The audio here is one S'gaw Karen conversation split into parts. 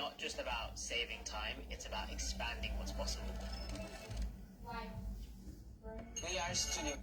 not just about saving time, it's about expanding what's possible. We are studio.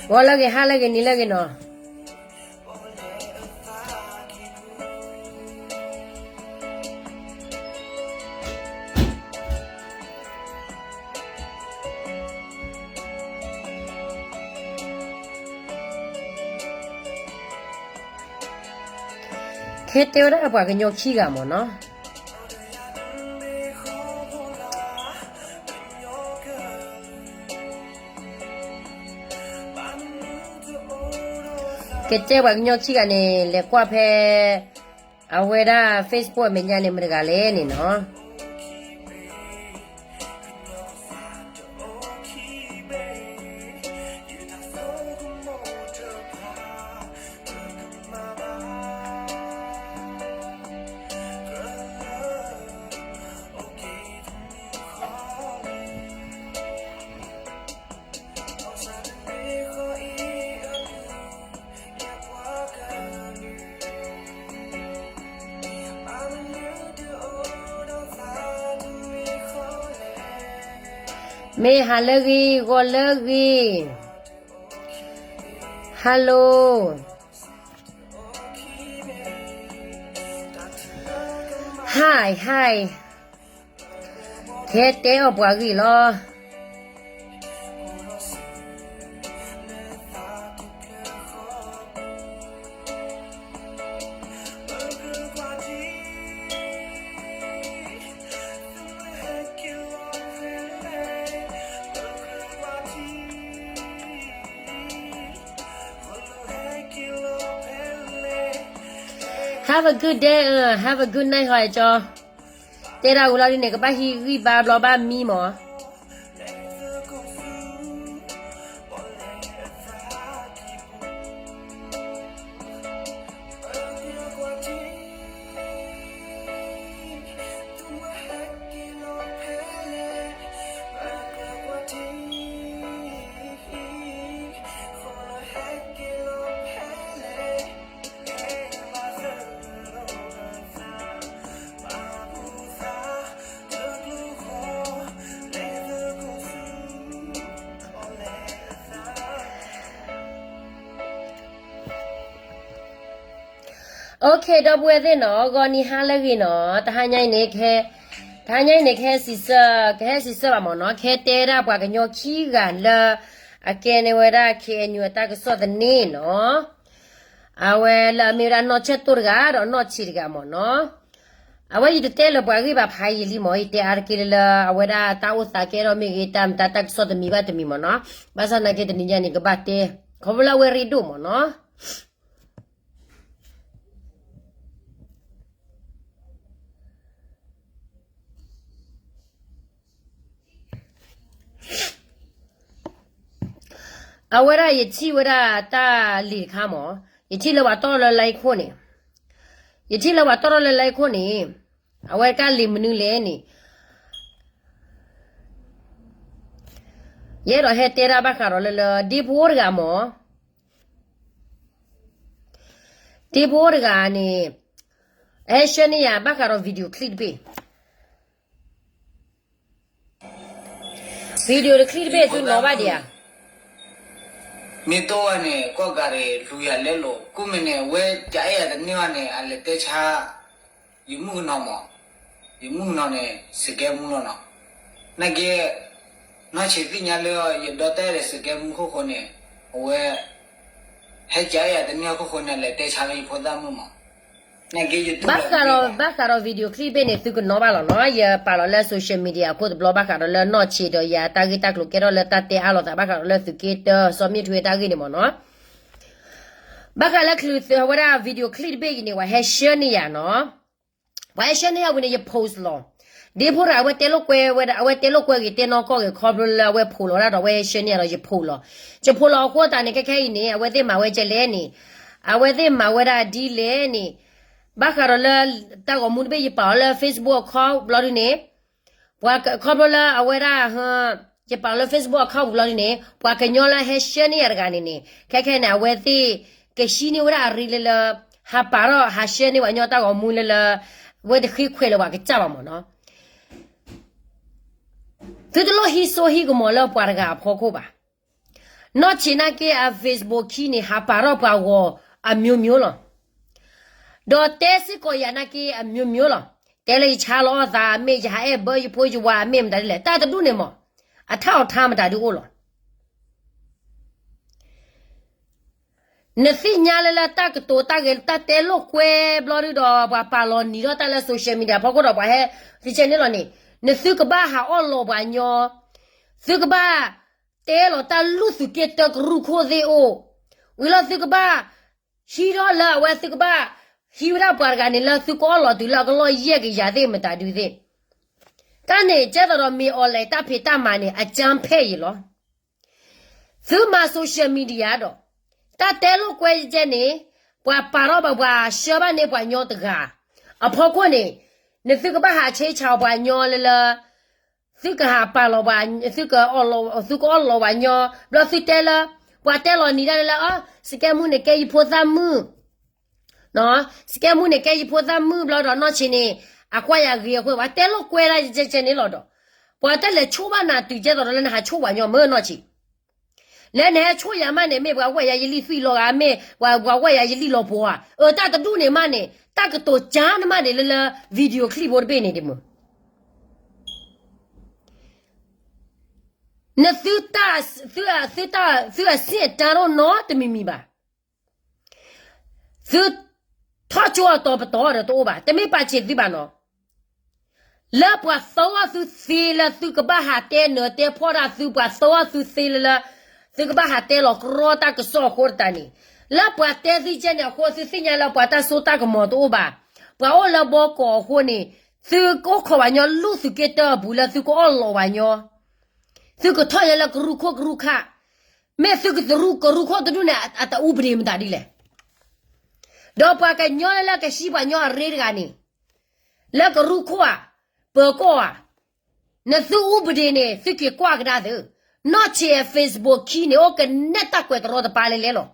ဂီၤလၢအဂ့ၤ ဟါလၢအဂ့ၤ နံၤလၢအဂ့ၤနီၤ. ခဲတဲဝဲဒၣ်ပှၤကညီခံဂၤမ့ၢ်နီၤ. ကတဲပှၤကညီခံဂၤန့ၣ် လဲၤကွၢ်ဖဲ အဝဲဒၣ် Facebook အမဲာ်ညါန့ၣ် မတၤတဂၤလဲၣ်န့ၣ်နီၤ. မ့ၢ်ဟါလၢအဂ့ၤ ဂီၤလၢအဂ့ၤ Hello. Hi, hi. ခဲတဲအီၣ်ပှၤဂံၢ်လီၤ. ဟ have a good day, have a good night ဟီကၠီ. တဲဒၣ်ဝံၤလီၤဒ်န့ၣ် ကဘၣ်ဟံးဂံၢ်ဘါဘျီဘၣ်မံမီၢ်. Okay, ဒီပုၢ်ဝဲၢ်သ့ၣ်နီၤ, ဂီၤနံၤဟါလၢအဂ့ၤနီၤ, တဟါညါအံၤန့ၣ် တဟါညါအံၤန့ၣ် ကဟဲစံးဆၢ, ကဟဲစံးဆၢဘၣ်မ့ၢ်နီၤ, ကဟဲတဲဒၣ်ပှၤကညီခံဂၤလၢ အကဲန့ၢ်ဝဲဒၣ် K N U အတၢ်ကစီၣ်သန့နီၤ, အဝဲလၢအမ့ၢ်ဝဲဒၣ်နီၢ်ဆဲၣ်တိၢ်တဂၤ ဒီးနီၢ်ဆံးတဂၤမ့ၢ်နီၤ, အဝဲယတတဲလၢပှၤဂ့ၢ်ဘၣ်ဖးယံာ်လံမ့ၢ်, ယတဲအါတက့ၢ်လၢ အဝဲဒၣ်တၢ်အိၣ်သးကဲထီၣ်မ့ၢ်ဂ့ၤ တၢ်မတၤတၢ်ကစီၣ်တမံၤဘၣ်တမံၤမ့ၢ်နီၤ, ဘၣ်ဆၣ်သနာ်က့တနံၤညါန့ၣ် ကဘၣ်တဲ, ခီဖျိလၢအဝဲရ့ဒိၣ်မ့ၢ်နီၤ. အဝဲဒၣ်ယထံၣ်ဝဲဒၣ်တၢ်လံာ်တခါမး, ယထံၣ်လၢပှၤတီၣ်ထီၣ်လၢ line ခိၣ်န့ၣ်, ယထံၣ်လၢပှၤတီၣ်ထီၣ်လၢ line ခိၣ်န့ၣ်, အဝဲတၢ်လံာ်မနုၤလဲၣ်န့ၣ်, ယအဲၣ်ဒိးဟဲတဲဒၣ်ဘၣ်ဃးဒီးလၢလၢ ဒ့ဖိတဂၤမး, ဒ့ဖိတဂၤန့ၣ်, ဟဲ share န့ၢ်ယၤဘၣ်ဃးဒီး video clip တဘ့ၣ် video clip တဘ့ၣ်သုနီၤဘၣ်ဒံးဧါ. မ့ၢ်တိၢ်ဝဲန့ၣ် ကီၢ်ဂၤရ့ၣ်လူၤယၤလဲလိာ် ကူၣ်မ့ၢ်န့ၣ် ဝဲကအဲၣ်ယၤတန့ၢ်ဘၣ်န့ၣ် အလဲၤတဲဆါ ယမုၣ်ကနီၤမး, ယမုၣ်ကနီၤန့ၣ် စကဲမူလီၤနီၤ, နာ်က့ နီၢ်ဆံးသ့ၣ်ညါလၢယဒီတၢ်အဲၣ်ဒီးစကဲမူခိၣ်ဃိန့ၣ်, အဝဲ ဟဲကအဲၣ်ယၤတန့ၢ်ခိၣ်ဃိန့ၣ် အလဲၤတဲဆါလၢယဖိသၣ်မုၣ်မး, နာ်က့ယတူၢ်ဘၣ်ဃးဒီး ဘၣ်ဃးဒီး video clip ဘ့ၣ်န့ၣ် သုကနီၤဘၣ်လီၤနီၤ, ယပာ်လီၤလၢ social media အခိၣ်တဘျီ ဘၣ်ဃးဒီးလၢနီၢ်ဆံးဒီးယၤတၢ်ဂ့ၢ်တၢ်ကျိၤကဲထီၣ်လၢတၢ်တဲအါလိာ်သး ဘၣ်ဃးဒီးလၢသုးက့တၢ စီၤမ့ၣ်ထွ့တၢ်ဂ့ၢ်န့ၣ်မးနီၤ, ဘၣ်ဃးလၢချုးသုးဝဲဒၣ် video clip တဘ့ၣ်အံၤန့ၣ် ပှၤဟဲ share န့ၢ်ယၤနီၤ, ပှၤဟဲ share န့ၢ်ယၤဝံၤန့ၣ် ယ post လီၤ. ဒ့ဖိတဂၤ အဝဲတဲလိာ်ကွဲဝဲဒၣ် အဝဲတဲလိာ်ကွဲဂ့ၤတဲနီၢ်ကီၢ်ဂ့ၤ ခီဖျိလၢအဝဲ post လီၤဒၣ်ဒီး အဝဲဟဲ share န့ၢ်ယၤဒီးယ post လီၤ. ယ post လီၤအဃိသတးန့ၣ် ခဲခဲအံၤန့ၣ် အဝဲသ့ၣ်မၤဝဲ ကဲလဲၣ်န့ၣ်, အဝဲသ့ၣ်မၤဝဲဒၣ်ဒ်လဲၣ်န့ၣ်, ဘၣ်ဃးဒီးလၢ တၢ်ဂီၤမူတဘ့ၣ် ယပာ်အီၤလၢ Facebook account ဘျီဒုန့ၣ်, ပှၤခီဖျိလၢအဝဲဒၣ် ယပာ်လီၤလၢ Facebook account ပူၤဘျီဒုန့ၣ် ပှၤကညီလၢဟဲ share န့ၢ်ယၤတဂၤန့ၣ်န့ၣ် ခဲခဲန့ၣ် အဝဲသ့ၣ်ကဟံးန့ၢ်ဝဲဒၣ်အရ့လၢလၢ ဟးပာ်ထီၣ်ဟး share န့ၢ်ပှၤညီတၢ်ဂီၤမူလၢလၢ ဝဲတဃ့ခွဲးလၢပှၤကစၢ်ဘၣ်မးနီၤ. သုတလိၣ်ဟံးစိဟံးကမီၤလၢပှၤတဂၤအဖီခိၣ်ဘၣ်. နီၢ်ဆံးနာ်က့အ Facebook ခံန့ၣ် ဟးပာ်ထီၣ်ပှၤဂီၤ အမျိုးမျိုး လီၤ. ဒီးတဲစ့ၢ်ကီးယၤနာ်က့ အမျိုးမျိုး လီၤ. တဲလၢယဆါလီၤအီၣ်သးအမ့ၢ် ယဟးအဲၣ်ဘၢယဖိယဝၤအမ့ၢ် မတၤဒ်လဲၣ် တၢ်တဒူၣ်န့ၣ်မး အထါအီၤထါမတၤဒုအိၣ်လီၤ. နသ့ၣ်ညါလၢလၢတၢ်ကတိၤတၢ်ဂဲၤ တၢ်တဲလိာ်ကွဲဘျီဒုဒီး ပှၤပာ်လီၤနံၤထီၣ်တၢ်လၢ social media ဖီခိၣ်ဒီး ပှၤဟဲ share န့ၢ်လီၤန့ၣ် နသုကဘၣ်ဟးအီၣ်လီၤပှၤညီ, သုကဘၣ်တဲလီၤတၢ်လူၢ်သုးက့တၢကရူၢ်ခိၣ်သ့ၣ်အိၣ်, ဝံၤလီၤသုကဘၣ် ဟံးထီၣ်လၢအဝဲသုကဘၣ် ဟံးဝဲဒၣ်ပှၤတဂၤန့ၣ်လၢသုကအီၣ်လီၤတုၤလၢအကလီၢ်ယဲၢ်ကယၤသ့ၣ်မတၤဒုသ့ၣ်, တၢ်န့ၣ်ကဲသိးဒီးမ့ၢ်အီၤလဲၣ် တၢ်ဖံးတၢ်မၤန့ၣ် အကၠၢဖဲၣ်ယံၤလီၤ. သုမၤ social media ဒီး တၢ်တဲလိာ်ကွဲကဲန့ၣ် ပှၤပာ်ထီၣ်ဘၣ်ပှၤ share ဘၣ်န့ၢ်ပှၤညီတဂၤ အဖီခိၣ်န့ၣ် နသုကဘၣ်ဟးဆ့ဆးပှၤညီလၢလၢ သုကဟးပာ်လီၤပှၤ သုက သုကအီၣ်လီၤပှၤညီ ဘျီသုတဲလၢ ပှၤတဲလီၤနံၤဒၣ်လၢလၢ အီ စကဲမူန့ၣ်ကဲယဖိသၣ်မုၣ် စကဲမူန့ၣ်ကဲယဖိသၣ်မုၣ်ဘျီဒီးနီၢ်ဆံးန့ၣ် အကွၢ်ယၤဂ့ၤအဃိ ပှၤတဲလိာ်ကွဲဒၣ်ကဲကဲန့ၣ်လီၤဒီး ပှၤတလဲၤဆိၣ်ဘၣ်နၤတုၤကဲသိးဒီးလၢနဟးဆိၣ်ပှၤညီမ့ၢ်နီၢ်ဆံး လၢနဟဲဆိၣ်ယၤမးန့ၣ် မ့ၢ်ပှၤဝဲၢ်ယၤယလံၣ်သွံၣ်လီၤဂၤ မ့ၢ်ပှၤဝဲၢ်ယၤယလံၣ်လီၤပှီၤဧါ အတၢ်တဒူၣ်န့ၣ်မးန့ၣ် တၢ်ကတိၤကါနမးန့ၣ်လၢလၢ video clip ဖိတဘ့ၣ်န့ၣ်တမုာ် နသုတၢ် သုတၢ် သုအဆင့်အတန်း နီတမံၤမံၤဘၣ်. သုထီၣ်ကၠိအတီၤပတီၤဒီးတအိၣ်ဘၣ် တမ့ၢ်ပာ်ဆံးသုဘၣ်နီၤ လၢပှၤသီအီၣ်သုသ့လၢသုကဘၣ်ဟးတဲနၢၤတဲဖီၣ်တၢ်သု ပှၤသီအီၣ်သုသ့လၢလၢ သုကဘၣ်ဟးတဲလီၤကြီတၢ်ကစီၣ်အဃိတတးန့ၣ် လၢပှၤတဲသုကဲန့ၣ်အဃိ သုသ့ၣ်ညါလၢပှၤတၢ်စိတၢ်ကမီၤတအိၣ်ဘၣ်. ပှၤအိၣ်လၢဘီကီးအဃိန့ၣ် သုကအိၣ်ခိးပှၤညီလူၢ်သုးက့တၢအပူၤလၢသုကအီၣ်လီၤပှၤညီ သုကထီၣ်ညါလၢကရူၢ်ခိၣ်ကရူၢ်ခး မ့ၢ်သုကတရူၢ်ကရူၢ်ခိၣ်တဒူၣ်န့ၣ် အတအူပဒ့မတၤဒ်လဲၣ်. ဒီးပှၤကညီလၢလၢကဟံးပှၤညီအရ့တဂၤန့ၣ် လၢကရူၢ်ခိၣ်ဧါ, ပၢၤကီၢ်ဧါ, နသုအူပဒ့န့ၣ် သုက့ၤကွၢ်ကဒါသု, နီၢ်ဆံး Facebook ခံန့ၣ် အိၣ်ကနဲၣ်တၢ်ကွဲးတရီတပါလဲလဲလီၤ.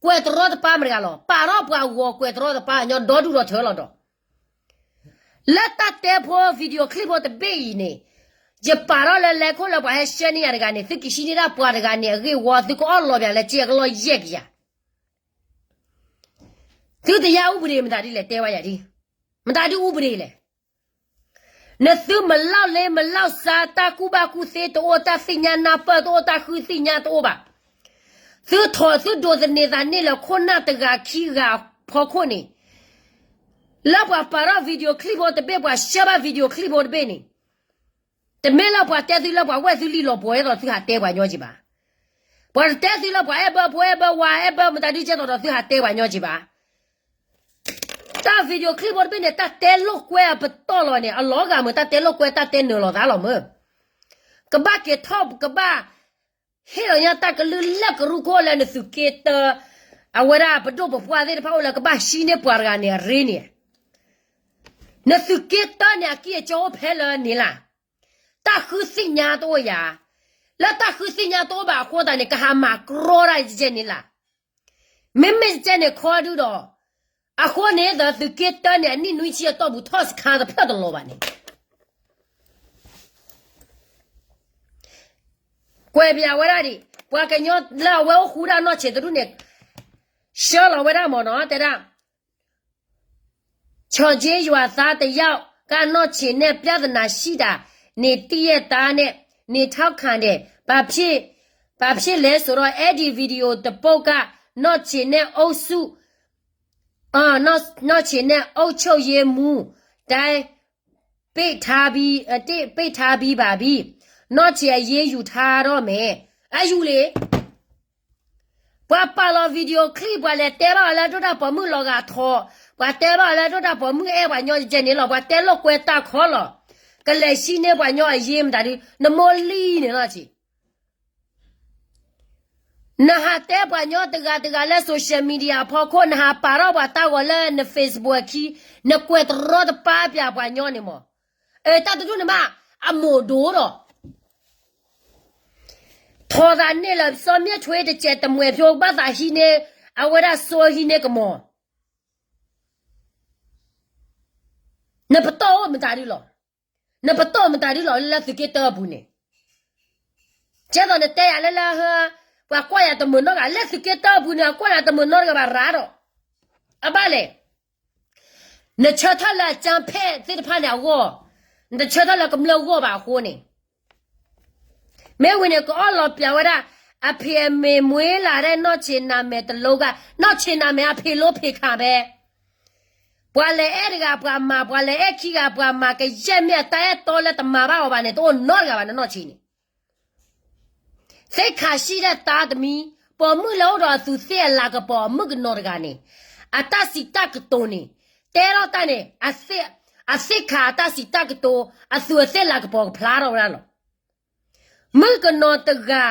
ကွဲးတရီတပါမတၤတဂၤလီၤ. ပာ်ထီၣ်ပှၤဂီၤကွဲးတရီတပါညီဒီဒူၣ်ဒီထၢလီၤဒီး လၢတၢ်တဲဖိ video clip ဖိတဘ့ၣ်အံၤန့ၣ် ယပာ်ထီၣ်လၢလဲခိၣ်လၢပှၤဟဲ share န့ၢ်ယၤတဂၤန့ၣ် သုကဟံးန့ၢ်ဒၣ်ပှၤတဂၤန့ၣ် အဂ့ၢ်ဝီ သုကအီၣ်လီၤပှၤလၢကဲအကလီၢ်ယဲၢ်ကယၤ သုတယါအူပဒ့မတၤဒ်လဲၣ် တဲဝဲယၤဒ်, မတၤဒ်အူပဒ့လဲၣ်. နသုမၤလီၤလ့မၤလီၤဆါ တၢ်ကူၣ်ဘၣ်ကူၣ်သ့တအိၣ် တၢ်သ့ၣ်ညါနၢ်ပၢၢ်တအိၣ် တၢ်ဃုသ့ၣ်ညါတအိၣ်ဘၣ်. သုထီၣ်သုဒိးသန့ၤသးန့ၢ်လၢခိၣ်နၢ်တဂၤခံဂၤဖီခိၣ်န့ၣ် လၢပှၤပာ်ထီၣ် video clip ဖိတဘ့ၣ် ပှၤ share ဘၣ် video clip ဖိတဘ့ၣ်န့ၣ် တမ့ၢ်လၢပှၤတဲသုလၢပှၤဝဲၢ်သုလံၣ်လီၤပှီၤ ဒ်သိးသုဟးတဲပှၤညီက့ၤဘၣ်. ပှၤတတဲသုလၢပှၤအဲၣ်ဘၢဖိအဲၣ်ဘၢဝၤ အဲၣ်ဘၢမတၤဒုကဲသိးဒီးသုဟးတဲပှၤညီက့ၤဘၣ်. တၢ် video clip ဖိတဘ့ၣ်န့ၣ် တၢ်တဲလိာ်ကွဲအပတီၢ်လီၤန့ၣ် အလီၤဂာ်မုၢ် တၢ်တဲလိာ်ကွဲ တၢ်တဲနၢၤလီၤသးလီၤမုၢ်. ကဘၣ်က့ၤထီၣ် ကဘၣ်ဟ့ၣ်လီၤညါတၢ်ကလုၢ်လၢကရူၢ်ခိၣ်လၢနသုးက့တၢ အဝဲဒၣ်ပဒိၣ်ပပှၢ်သ့ၣ်တဖၣ်အိၣ်လၢကဘၣ်ဟံးန့ၢ်ပှၤတဂၤန့ၣ်အရ့န့ၣ်, နသုးက့တၢန့ၣ် အကံၢ်အစီအိၣ်ဖဲလၢန့ၣ်လၢ်. တၢ်ဃုသ့ၣ်ညါတအိၣ်ယၤ, လၢတၢ်ဃုသ့ၣ်ညါတအိၣ်ဘၣ်အဃိသတးန့ၣ် ကဟးမၤကြီတၢ်ယကဲန့ၣ်လၢ်. မ့မ့ၢ်တကဲန့ၣ်ခီဒုဒီး, အဃိန့ၣ်ဒီးသုးက့တၢန့ၣ် အနံၣ်နွံဆံအတီၢ်ပူၤထီၣ်စခါတဖျၢၣ်တလီၤဘၣ်န့ၣ် ကွဲးပျးဝဲဒၣ်ဒံး ပှၤကညီလၢအဝဲအိၣ်ဃူဒၣ်နီၢ်ဆံးတဒူၣ်န့ၣ် ဆှၢလီၤဝဲဒၣ်မ့ၢ်နီၤ တဲဒၣ် ချီက့ယွၤသးတယၣ်ကနီၢ်ဆံးနဲၣ် ပြဿနာရှိတာ နေတည့်ရက်သားနဲ့ နေထောက်ခံတယ် ဘာဖြစ်လဲဆိုတော့ အဲဒီ video တပုဒ်က နီၢ်ဆံးနဲၣ်အုပ်စု နီၢ်ဆံးနဲၣ်အုပ်ချုပ်ရေးမှူး တိုင်း ပိတ်ထားပြီး ပိတ်ထားပြီးပါပြီ နီၢ်ဆံးအရေးယူထားတော့မယ် အယူၤလံ ပှၤပာ်လီၤ video clip ပှၤလဲၤတဲဘၣ်အီၤလၢဒိၣ်တၢ်ပိာ်မုၣ်လီၤဂာ်ထီၣ်, ပှၤတဲဘၣ်အီၤလၢဒိၣ်တၢ်ပိာ်မုၣ်အဲၣ်ပှၤညီကဲန့ၣ်လီၤ, ပှၤတဲလိာ်ကွဲတၢ်ခီလီၤ, ကလဲၤဟံးန့ၢ်ပှၤညီအရေးမတၤဒု, နမိၢ်လံန့ၣ်လီၤဆံး နဟးတဲပှၤညီတဂၤတဂၤလၢ social media အဖီခိၣ် နဟးပာ်ထီၣ်ပှၤတၢ်ဂီၤလၢန Facebook အခံ, နကွဲးတရီတပါပၠးပှၤညီန့ၣ်မး, အတၢ်တဒူၣ်န့ၣ်မး အမိၢ်ဒိၣ်ဒီး ထီၣ်သးန့ၣ်လၢစီၤမ့ၣ်ထွ့တစဲးတမှဲးဖျိ ဘၣ်သးဟံးန့ၢ် အဝဲဒၣ်စီၤဟံးန့ၢ်ကမီၤ, နပတီၢ်အိၣ်မတၤဒုလီၤ, နပတီၢ်မတၤဒုလီၤလၢသုးက့တၢအပူၤန့ၣ်, ကဲသိးနတဲယၤလၢလၢ ပှၤကွၢ်ယၤတမုာ်နီတဂၤ လၢသုးက့တၢအပူၤန့ၣ် အကွၢ်ယၤတမုာ်နီတဂၤဘၣ်ရၤဒီး, အဘၣ်လဲၣ် နဆၢထၢၣ်လၢအကၠၢဖဲသ့ၣ်တဖၣ်န့ၣ်အဂီၢ်, နတဆၢထၢၣ်လၢကမျၢၢ်ဂီၢ်ဘၣ်အဃိန့ၣ်, မ့ၢ်ဝံၤန့ၣ် ကအီၣ်လီၤပၠးဝဲဒၣ် အဖေအမေမွေးလာတဲ့ နီၢ်ဆံးနာမည်တစ်လုံးက နီၢ်ဆံးနာမည် အဖေလို့ဖေးခါပဲ, ပှၤလဲၤအဲၣ်တဂၤပှၤမၤ ပှၤလဲၤအဲၣ်ခံဂၤပှၤမၤ ကယဲၢ်မ့ၢ်အတၢ်အဲၣ်တီလၢတမၤဘၣ်အီၤဘၣ်န့ၣ် တအိၣ်နီတဂၤဘၣ် နနီၢ်ဆံးန့ၣ် သ့ၣ်ခးဆံၣ်ဒၣ်သးတမံၤ, ပိာ်မုၣ်လၢအိၣ်ဒီးအသူးသ့ၣ်အလၤကပီၤအမုၣ်ကနီၤတဂၤန့ၣ်, အတၢ်စံးတၢ်ကတိၤန့ၣ်, တဲထီၣ်တၢ်န့ၣ်, အသ့ၣ်ခးအတၢ်စံးတၢ်ကတိၤ, အသူးအသ့ၣ်လၤကပီၤကဖျါထီၣ်ဝဲဒၣ်လီၤ. မုၣ်ကနီၤတဂၤ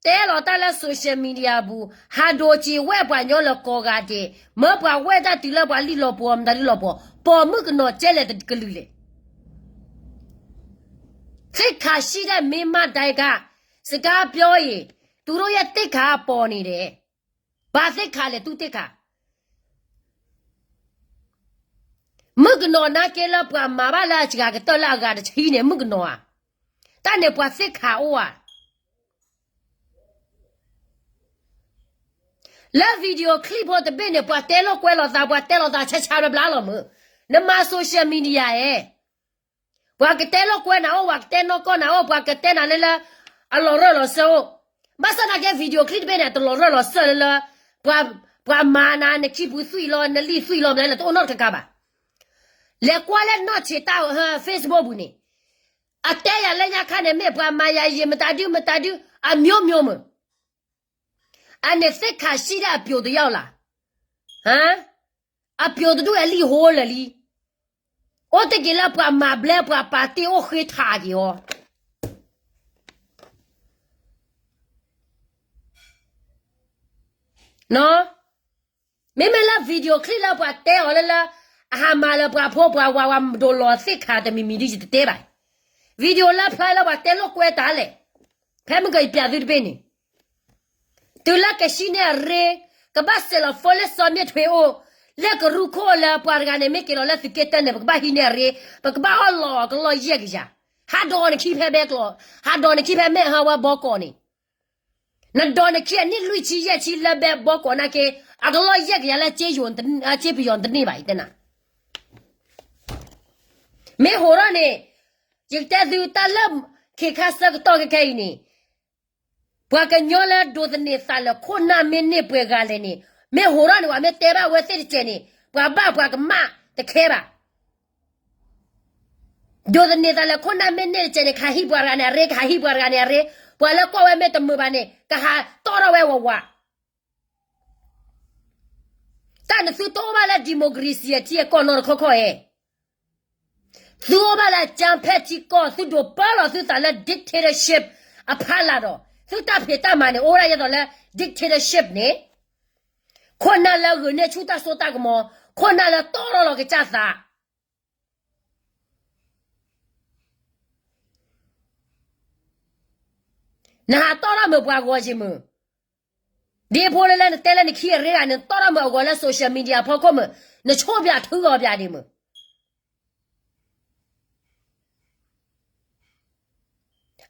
တဲလီၤတၢ်လၢ social media ပူၤ, ဟးဒိးက့ၤဝဲပှၤညီလၢကိးဂၤဒဲး, မၢပှၤဝဲတၢ်တုၤလၢပှၤလံၣ်လီၤပှီၤ မတၤဒုလီၤပှီၤ, ပိာ်မုၣ်ကနီၤကဲလဲၣ်တကလုာ်လဲၣ် သ့ၣ်ခးဆံၣ်ဒၣ်မ့ၢ်မးဒဲကါ, စကါပျီအံၤ, တူၢ်ရိယဲၢ်သ့ၣ်ခးအပိာ်န့ၣ်ဒီး, ဘၣ်သ့ၣ်ခးလဲၣ်တူၢ်သ့ၣ်ခး, မုၣ်ကနီၤနာ်က့လၢပှၤမၤဘၣ်လၢအစှၤကတၢၢ်လၢအဂၤတဆံန့ၣ် မုၣ်ကနီၤဧါ, တၢ်န့ၣ်ပှၤသ့ၣ်ခးအိၣ်ဧါ လၢ video clip ဖိတဘ့ၣ်န့ၣ် ပှၤတဲလိာ်ကွဲလိာ်သး ပှၤတဲလိာ်သးဆါဆါဘျါဘျါလီၤမုၢ်, နမၤ social media ဧဲ, ပှၤကတဲလိာ်ကွဲနၤအိၣ် ပှၤကတဲနီၢ်ကီၢ်နၤအိၣ် ပှၤကတဲနၤလၢလၢ အလီၤရၢၢ်လီၤစၢၢ်အိၣ်, ဘၣ်ဆၣ်သနာ်က့ video clip တဘ့ၣ်န့ၣ် တလီၤရၢၢ်လီၤစၢၢ်လၢလၢ ပှၤမၤနၤ နခံပူၤသွံၣ်လီၤ နလံၣ်သွံၣ်လီၤ မနုၤလဲၣ် တအိၣ်နီတကကါဘၣ်, လဲၤကွၢ်လၢနီၢ်ဆံးတၢ် Facebook ပူၤန့ၣ် အတဲယၤလၢညါခါန့ၣ် မ့ၢ်ပှၤမၤယၤယံာ်မတၤဒု မတၤဒု အမျိုးမျိုးမုၢ်, အန့ၣ်သ့ၣ်ခးဆံၣ်ဒၣ်အပျိးတယၢ်လၢ်, အပျိးတဒူၣ်အလံၣ်ဟိလၢာ်လံ, အိၣ်တ့ၢ်က့ၤလၢပှၤမၤဘျဲပှၤပာ်တ့ၢ်အိၣ်ဃ့ထးက့ၤအီၤ မ့မ့ၢ်လၢ video clip လၢပှၤတဲအီၤလၢလၢ အဟးမၤလၢပှၤဖိပှၤဝၤဝၤဒိးလီၤသ့ၣ်ခးတမံၤမံၤဒ်ယတတဲဘၣ်, video လၢဖျါလၢပှၤတဲလိာ်ကွဲတၢ်လဲၣ်, ဖဲမုၢ်ကယပျးသုတဘ့ၣ်န့ၣ် တုၤလၢကဟံးန့ၢ်အရ့, ကဘၣ်စဲးလီၤ phone လၢစီၤမ့ၣ်ထွ့အိၣ်, လၢကရူၢ်ခိၣ်လၢပှၤတဂၤန့ၣ် မ့ၢ်က့ၤလီၤလၢသုးက့တၢန့ၣ် ပကဘၣ်ဟံးန့ၢ်အရ့, ပကဘၣ်အီၣ်လီၤအီၤကလီၢ်ယဲၢ်ကယၤ, ဟးဒိးနခံဖဲဘဲကျိး, ဟးဒိးနခံဖဲမဲၢ်ဟါဝဲဘီကီးန့ၣ် နဒိးနခံအနံၣ်လွံၢ်ဆံယဲၢ်ဆံလၢဘဲဘီကီးနာ်က့, အကလီၢ်ယဲၢ်ကယၤလၢ စ့ပယီၤတန့ၢ်ဘၣ် ယတဲနၤ, မ့ၢ်ဟိးထီၣ်န့ၣ်, ယကတဲသုတၢ်လၢ ခ့ခါဆၢကတီၢ်ခဲခဲအံၤန့ၣ်, ပှၤကညီလၢဒိးသန့ၤသးလၢခိၣ်နၢ်မ့ၢ်န့ၢ်ပှဲၤဂၤလဲၣ်န့ၣ်, မ့ၢ်ဟိးထီၣ်န့ၣ် ပှၤမ့ၢ်တဲဘၣ်ဝဲသ့ၣ်တစဲးန့ၣ်, ပှၤဘၣ်ပှၤကမၣ်တခဲဘၣ် ဒိးသန့ၤသးလၢခိၣ်နၢ်မ့ၢ်န့ၢ်တစဲးန့ၣ် ကဟးဟံးပှၤတဂၤန့ၣ်အရ့, ကဟးဟံးပှၤတဂၤန့ၣ်အရ့, ပှၤလၢကွၢ်ဝဲမ့ၢ်တမုာ်ဘၣ်န့ၣ် ကဟးတီၢ်ထီၣ်ဝဲဝးဝး, တၢ်နသုတအိၣ်ဘၣ်လၢ democracy အထံအကီၢ်နီတခီခီဧဲ, သုအိၣ်ဘၣ်လၢအကၠၢဖဲထံကီၢ် သုဒိးပၢလီၤသုသးလၢ dictatorship အဖီလာ်ဒီး သုတၢ်ဖံးတၢ်မၤန့ၣ် အိၣ်ဝဲဒၣ်ဒ်သိးလၢ dictatorship န့ၣ်, ခိၣ်နၢ်လၢဂုာ်န့ၢ်ဆူၣ်တၢ်စိတၢ်ကမီၤ, ခိၣ်နၢ်လၢတီၢ်ထီၣ်လီၤကစၢ်သး နဟးတီၢ်ထီၣ်မုာ်ပှၤဂီၤယံၤမုာ်, ဒ်ဖိလၢလၢနတဲလၢနခံအရ့တဂၤန့ၣ် နတီၢ်ထီၣ်မုာ်အဂီၤလၢ social media ဖီခိၣ်မုာ်, နဆိၣ်ပၠးထုဂီၤပၠးဒံးမုာ်.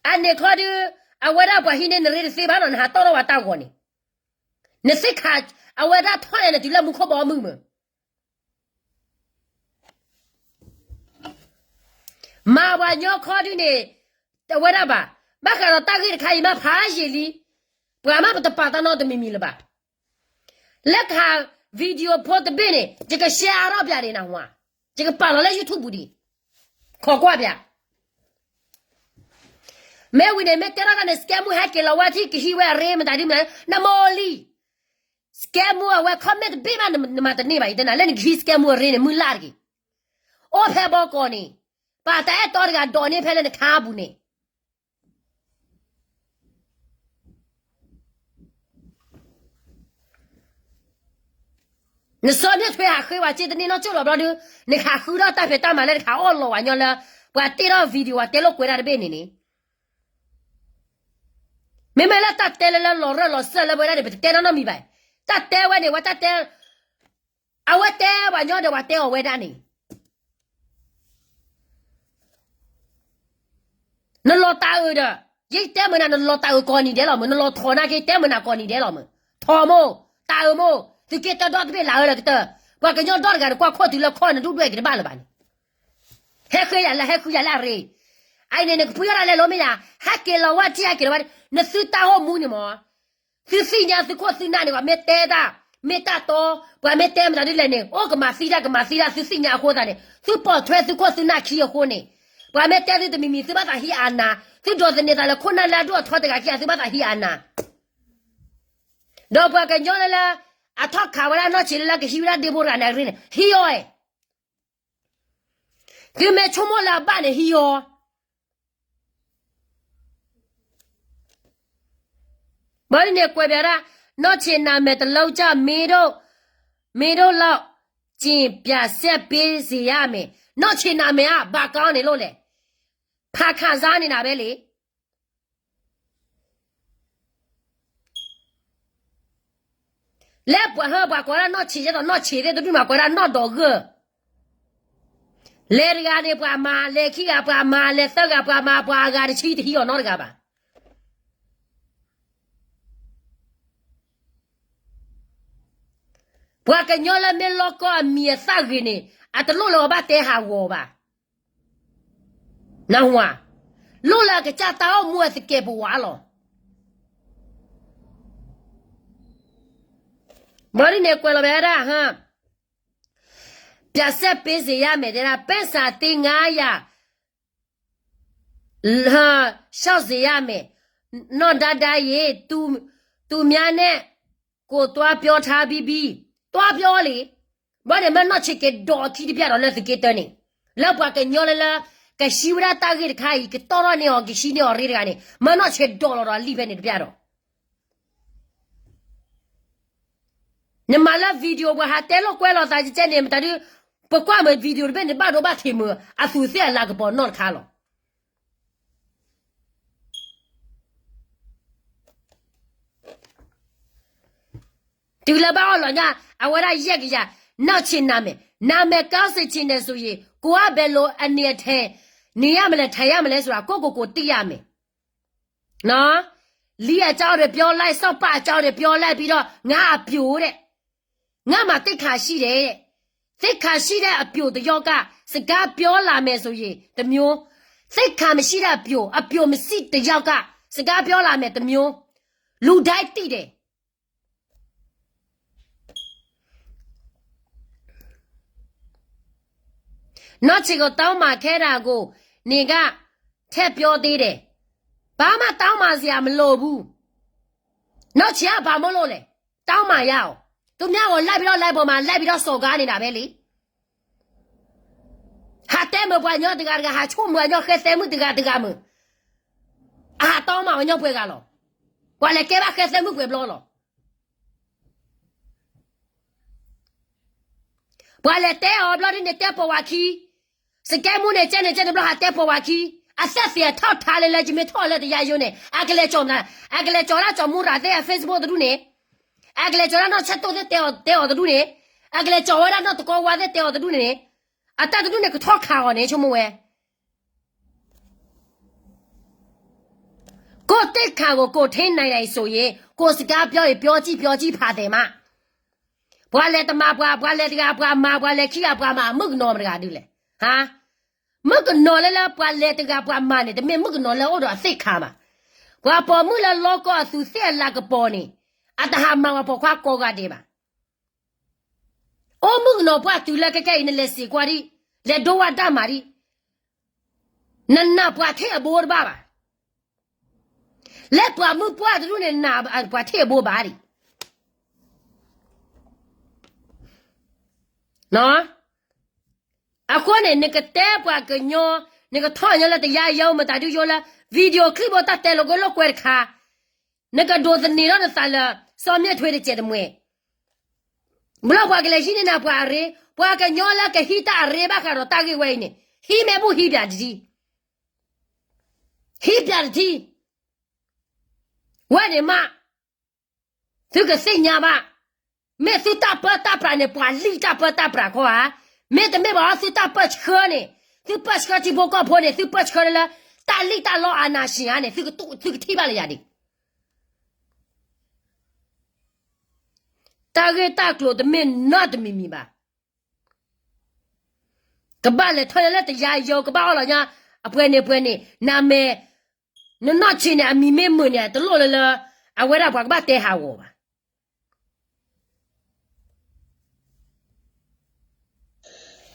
အန့ၣ်ခီဒုး အဝဲဒၣ်ပှၤဟံးန့ၢ်နရ့တသ့ဘၣ်နီၤ နဟးတီၢ်ထီၣ်ဝဲတၢ်ဂီၤန့ၣ်, နသ့ၣ်ခါ အဝဲဒၣ်ထီၣ်န့ၣ် နတုၤလၢမူခိၣ်ဘီမုၢ်မုာ် မၤပှၤညီခီဒုန့ၣ် တဝဲဒၣ်ဘၣ်, ဘၣ်ဃးဒီးတၢ်ဂ့ၢ်တခါအံၤမ့ၢ်ဖးယံာ်လံ, ပှၤမ့ၢ်ပတပာ်တၢ်နီတမံၤမံၤလၢၤဘၣ်. လၢကဟး video ဖိတဘ့ၣ်န့ၣ် ယက share အါထီၣ်ပၠးဒံးနၢ်ဟူဧါ, ယကပာ်လီၤလၢ YouTube ပူၤဒံး, ခိးကွၢ်ပၠး မ့ၢ်ဝံၤန့ၣ် မ့ၢ်တဲထီၣ်တၢ်န့ၣ် scam မုၣ်ဟဲက့ၤလီၤဝဲထံၣ်ကဟံးဝဲအရ့မတၤဒ်မ့ၢ် နမိၢ်လံ scam မုၣ်အဝဲ comment တဘ့ၣ်မး နမၤတန့ၢ်ဘၣ် ယတဲနၤ လၢနကဟံး scam မုၣ်အရ့န့ၣ် မုၢ်လၢ်တဂ့ၤ, အိၣ်ဖဲဘီကီးန့ၣ်, ပာ်တၢ်အဲၣ်တီတဂၤဒိးန့ၢ်ဖဲလၢနခါပူၤန့ၣ် နစီၤမ့ၢ်ထွဲဟးဃ့ဝဲစ့တန့ၢ်နီၢ်ကၠိၣ်လီၤဘျီဒုး, နကဟးဃုထီၣ်တၢ်ဖံးတၢ်မၤလၢနခးအီၣ်လီၤဝဲညီလၢ ပှၤတ့ထီၣ် video ပှၤတဲလိာ်ကွဲးတၢ်တဘ့ၣ်န့ၣ်န့ၣ်, မ့မ့ၢ်လၢတၢ်တဲလၢလၢလီၤရၢၢ်လီၤစၢၢ်လၢပဝဲဒၣ်န့ၣ် ပတတဲနီတမံၤဘၣ်, တၢ်တဲဝဲန့ၣ် ဝဲတၢ်တဲ အဝဲတဲပှၤညီဒီးပှၤတဲအီၤဝဲဒၣ်န့ၣ် နလီၤတၢ်အုးဒီး, ယတဲမုာ်နၤ နလီၤတၢ်အုးကိးနံၤဒဲးလီၤမုာ်, နလီၤထိးနာ်က့ တဲမုာ်နၤကိးနံၤဒဲးလီၤမုာ်, ထိးမိၢ်, တၢ်အုးမိၢ်, သုးက့တၢဒီတဘ့ၣ်လၢအၢလၢကတၢၢ်, ပှၤကညီဒီတဂၤန့ၣ် ကွၢ်ခိၣ်တုၤလၢခီၣ်နဒူၣ်ဒွဲၣ်က့ၤတဘၣ်လၢၤဘၣ်န့ၣ်, ဟဲဃ့ယၤလၢ ဟဲဃုယၤလၢအရ့, အအံၤန့ၣ် နကပှ့ၤအီၣ်တၢ်လဲၤလိမ့ၢ်ယၤ, ဟဲက့ၤလီၤဝဲထံၣ်ဟဲက့ၤလီၤဝဲ, နသုတၢ်အိၣ်မူန့ၣ်မး သုသ့ၣ်ညါသုခိၣ်သုနၢ်န့ၣ် ပှၤမ့ၢ်တဲတၢ်, မ့ၢ်တၢ်တီ, ပှၤမ့ၢ်တဲမတၤဒ်လဲၣ်န့ၣ် အိၣ်ကမၤသံတၢ်ကမၤသံတၢ် သုသ့ၣ်ညါအဃိသတးန့ၣ် သုပိာ်ထွဲသုခိၣ်သုနၢ်ခံအဃိန့ၣ်, ပှၤမ့ၢ်တဲသုတမံၤမံၤ သုဘၣ်သးဟံးအနၢ်, သုဒိးသန့ၤသးလၢခိၣ်နၢ်လၢအဒိၣ်အထီတဂၤခံဂၤ သုဘၣ်သးဟံးအနၢ်, ဒီးပှၤကညီလၢလၢ အထီၣ်ခးဝဲဒၣ်နီၢ်ဆံးလၢလၢကဟံးဝဲဒၣ်ဒ့ဖိတဂၤန့ၣ်အရ့န့ၣ် ဟံးအီၤအဲ သုမ့ၢ်ဆိကမိၣ်လၢအဘၣ်န့ၣ်ဟံးအီၤ, ဘၣ်ဒ်န့ၣ်ကွဲးပၠးဒၣ်, နီၢ်ဆံးနၤမဲာ်တလၢကၠၢ် မ့ၢ်ဒိၣ်လီၤ, က့ၤပၠးစဲးပ့စ့ယါမဲာ်, နီၢ်ဆံးနၤမဲာ်ဧါ ဘၣ်ကီန့ၣ်လိၣ်လဲၣ်, ဖးခးစါန့ၣ်နၤဝဲလံ လၢပှၤဟၢပှၤကိးဒၣ်နီၢ်ဆံး ယဲသိးနီၢ်ဆံးသ့ၣ်တဒူၣ်မး ကွဲးဒၣ်နီၢ်ဒီးဂၢၢ်, လဲၤတဂၤန့ၣ်ပှၤမၤ, လဲၤခံဂၤပှၤမၤ, လဲၤသၢဂၤပှၤမၤ, ပှၤအဂၤတဆံတဟံးအီၤနီတဂၤဘၣ်. ပှၤကညီလၢမ့ၢ်လီၢ်ကီၢ်အမံၤအသၣ်ဂ့ၤန့ၣ် အတလိၣ်လၢအဘၣ်တဲဟးဂီၤဘၣ်. နၢ်ဟူဧါ, လိၣ်လၢအကစၢ်တၢ်အိၣ်မူအသကဲးပဝးလီၤ. ဘၣ်ဒ်န့ၣ်ကွဲးလီၤဝဲဒၣ်, ပၠးစဲးပ့စ့ယါမဲာ်တဲဒၣ် ပဲစးသ့ငါးရာ လၢ လၢ လၢစ့ယါမဲာ်, နီၢ်ဒါဒါယ့ၤ, သူများနဲ့ ကိုယ်သွားပြောထားပြီးပြီ, သွားပြောလံ. ဘၣ်န့ၣ် မၢနီၢ်ဆံးက့ၤဒိးအခံတပျၢ်ဒီးလၢသုးက့တၢန့ၣ်, လၢပှၤကညီလၢလၢ ကဟံးဝဲဒၣ်တၢ်ဂ့ၢ်တခါအံၤ ကတီၢ်ထီၣ်န့ၢ်အီၤ ကဟံးန့ၢ်အီၤရ့တဂၤန့ၣ် မၢနီၢ်ဆံးဒိးလီၤဒီးအလံာ်ဖဲန့ၣ်တပျၢ်ဒီး နမၤလၢ video ပှၤဟးတဲလိာ်ကွဲလိာ်သးကဲန့ၣ် မတၤဒုး, ပကွၢ်မုာ် video တဘ့ၣ်န့ၣ် ဘၣ်ဒိဘၣ်ထံးမုာ် အသူးသ့ၣ်အလၤကပီၤနီတခါလီၤ. တုၤလၢဘၣ်အီၣ်လီၤညါ အဝဲဒၣ်ယဲၢ်ကယၤ, နီၢ်ဆံးနၤမဲာ်, နၤမဲာ်ကီစ့းဆံးနဲၣ်ဆူယံၤ ကိုယ်ကဘယ်လိုအနေအထိုင် နေရမလဲ ထိုင်ရမလဲဆိုတာ ကိုယ့်ကိုယ်ကိုသိရမယ်. နော်, လံအကြောင်းတွေပြောလိုက်, စောက်ပအကြောင်းတွေပြောလိုက်ပြီးတော့ ငါအပျိုတဲ့, ငါမှာသိက္ခာရှိတယ်, သိက္ခာရှိတဲ့အပျိုတစ်ယောက်က စကားပြောလာမယ်ဆိုရင်တစ်မျိုး, သိက္ခာမရှိတဲ့အပျို, အပျိုမရှိတစ်ယောက်က စကားပြောလာမယ်တစ်မျိုး, လူတိုင်းသိတယ်. နောက်ခြေကိုတောင်းပန်ခဲ့တာကို နေကထည့်ပြောသေးတယ်. ဘာမှတောင်းပန်စရာမလိုဘူး. နောက်ခြေကဘာမို့လို့လဲ. တောင်းပန်ရအောင်. သူများကိုလိုက်ပြီးတော့ live ပေါ်မှာ လိုက်ပြီးတော့ စော်ကားနေတာပဲလေ. ဟးတဲမုာ်ပှၤကညီတဂၤတဂၤ, ဟးဆိကမိၣ်အညီဃဲသဲမုၣ်တဂၤတဂၤမုာ်, အဟးတီမၢ်အီၤညီပှဲၤဂၤလီၤ. ပှၤလဲၤကဲဘၣ်ဃဲသဲမုၣ်ပှဲၤဘျီလီၤ. ပှၤလဲၤတဲအီၤဘျီဒ်န့ၣ် တဲပိာ်ဝဲခံ, စကဲမူန့ၣ် ကဲန့ၣ်ကဲန့ၣ်ဘျီ ဟးတဲပိာ်ဝဲခံ, အသ့ၣ်သ့ၣ်အထီၣ်ထါလၢလၢ ယမ့ၢ်ထီၣ်လၢတယါယိန့ၣ် အကလဲၤကၠီၣ်မနၤ, အကလဲၤကၠီၣ်ဒၣ်ကၠီၣ်မူရၤသ့ၣ်အ Facebook တဒူၣ်န့ၣ်, အကလဲၤကၠီၣ်ဒၣ်နီၢ်ဆဲးတိၢ်သ့ၣ်တဲအီၤတဒူၣ်န့ၣ်, အကလဲၤကၠီၣ်ဝဲဒၣ်နီၢ်တကီဝါသ့ၣ်တဲအီၤတဒူၣ်န့ၣ်, အတၢ်တဒူၣ်န့ၣ် ကထီၣ်ခးအီၤန့ၣ် ဆိကမိၣ်ဝဲ ကိုယ့်သိက္ခာကို ကိုယ်ထိန်းနိုင်တယ်ဆိုရင် ကိုယ့်စကားပြောရင် ပြောကြည့် ပြောကြည့် ဖာတယ်မး. ပှၤလဲၤတမၤပှၤ, ပှၤလဲၤတဂၤပှၤမၤ, ပှၤလဲၤခံဂၤပှၤမၤ, မုၣ်ကနီၤမတဂၤဒ်လဲၣ်. ဟါ, မုၣ်ကနီၤလၢလၢပှၤလဲၤတဂၤပှၤမၤန့ၣ် တမ့ၢ်မုၣ်ကနီၤလၢအိၣ်ဒီးအသိက္ခာဘၣ်. ပှၤပိာ်မုၣ်လၢလီကီအသူးသ့ၣ်အလၤကပီၤန့ၣ် အတဟးမၤပှၤပိာ်ခွါကိးဂၤဒဲးဘၣ်. အိၣ်မုၣ်ကနီၤပှၢ်တုၤလၢခဲကဲအံၤ နလဲၤစံးကွၢ်ဒံး, လဲၤဒိဝဲတၢ်မၤဒံး, နနာ်ပှၤထံၣ်အဘိတဘၣ်ဘၣ်. လၢပှၤမုၣ်ပှၢ်တဒူၣ်န့ၣ် နနာ်ပှၤထံၣ်အဘိဘၣ်ဒံး. အဃိန့ၣ် နကတဲပှၤကညီ, နကထီၣ်ညီလၢတယါယိ မတၤဒုယိလၢ video clip ဘိတၢ်တဲလီၤကလိာ်ကွဲတခါ, နကဒိးသန့ၤထီၣ်နသးလၢ စီၤမ့ၣ်ထွ့တစဲးတမှဲၤ ဘျီပှၤကလဲၤဟံးန့ၢ်နၤပှၤအရ့, ပှၤကညီလၢကဟံးတၢ်အရ့ဘၣ်ဃးဒီးတၢ်ဂ့ၢ်ဝဲအံၤန့ၣ် ဟံးမ့ၢ်ဘူၣ်ဟံးပၠးတထံ, ဟံးပၠးတထံ, ဝဲန့ၣ်မး, သုကသ့ၣ်ညါဘၣ်, မ့ၢ်သုတၢ်ပၢတၢ်ပြးန့ၣ် ပှၤလံၣ်တၢ်ပၢတၢ်ပြးခီဧါ, မ့တမ့ၢ်ဘၣ်အီၤ သုတၢ်ပၢဆှၢန့ၣ်, သုပၢဆှၢထံဖိကီၢ်ဖိန့ၣ် သုပၢဆှၢလၢ တၢ်လံၣ်တၢ်လီအနၢ်ဆံးဧါန့ၣ် သုကထံၣ်ဘၣ်လၢယၤဒံး တၢ်ဂ့ၢ်တၢ်ကျိၤတမ့ၢ်နီတမံၤမံၤဘၣ်. ကဘၣ်လဲၤထီၣ်ညါလၢတယါယိ ကဘၣ်အီၣ်လီၤညါ အပှဲၤန့ၣ်ပှဲၤန့ၣ် နမဲာ် နနီၢ်ဆံးန့ၣ် အမံၤမ့ၢ်မုာ်န့ၣ် တလိၣ်လၢလၢ အဝဲဒၣ်ပှၤကဘၣ်တဲဟးဂီၤဘၣ်.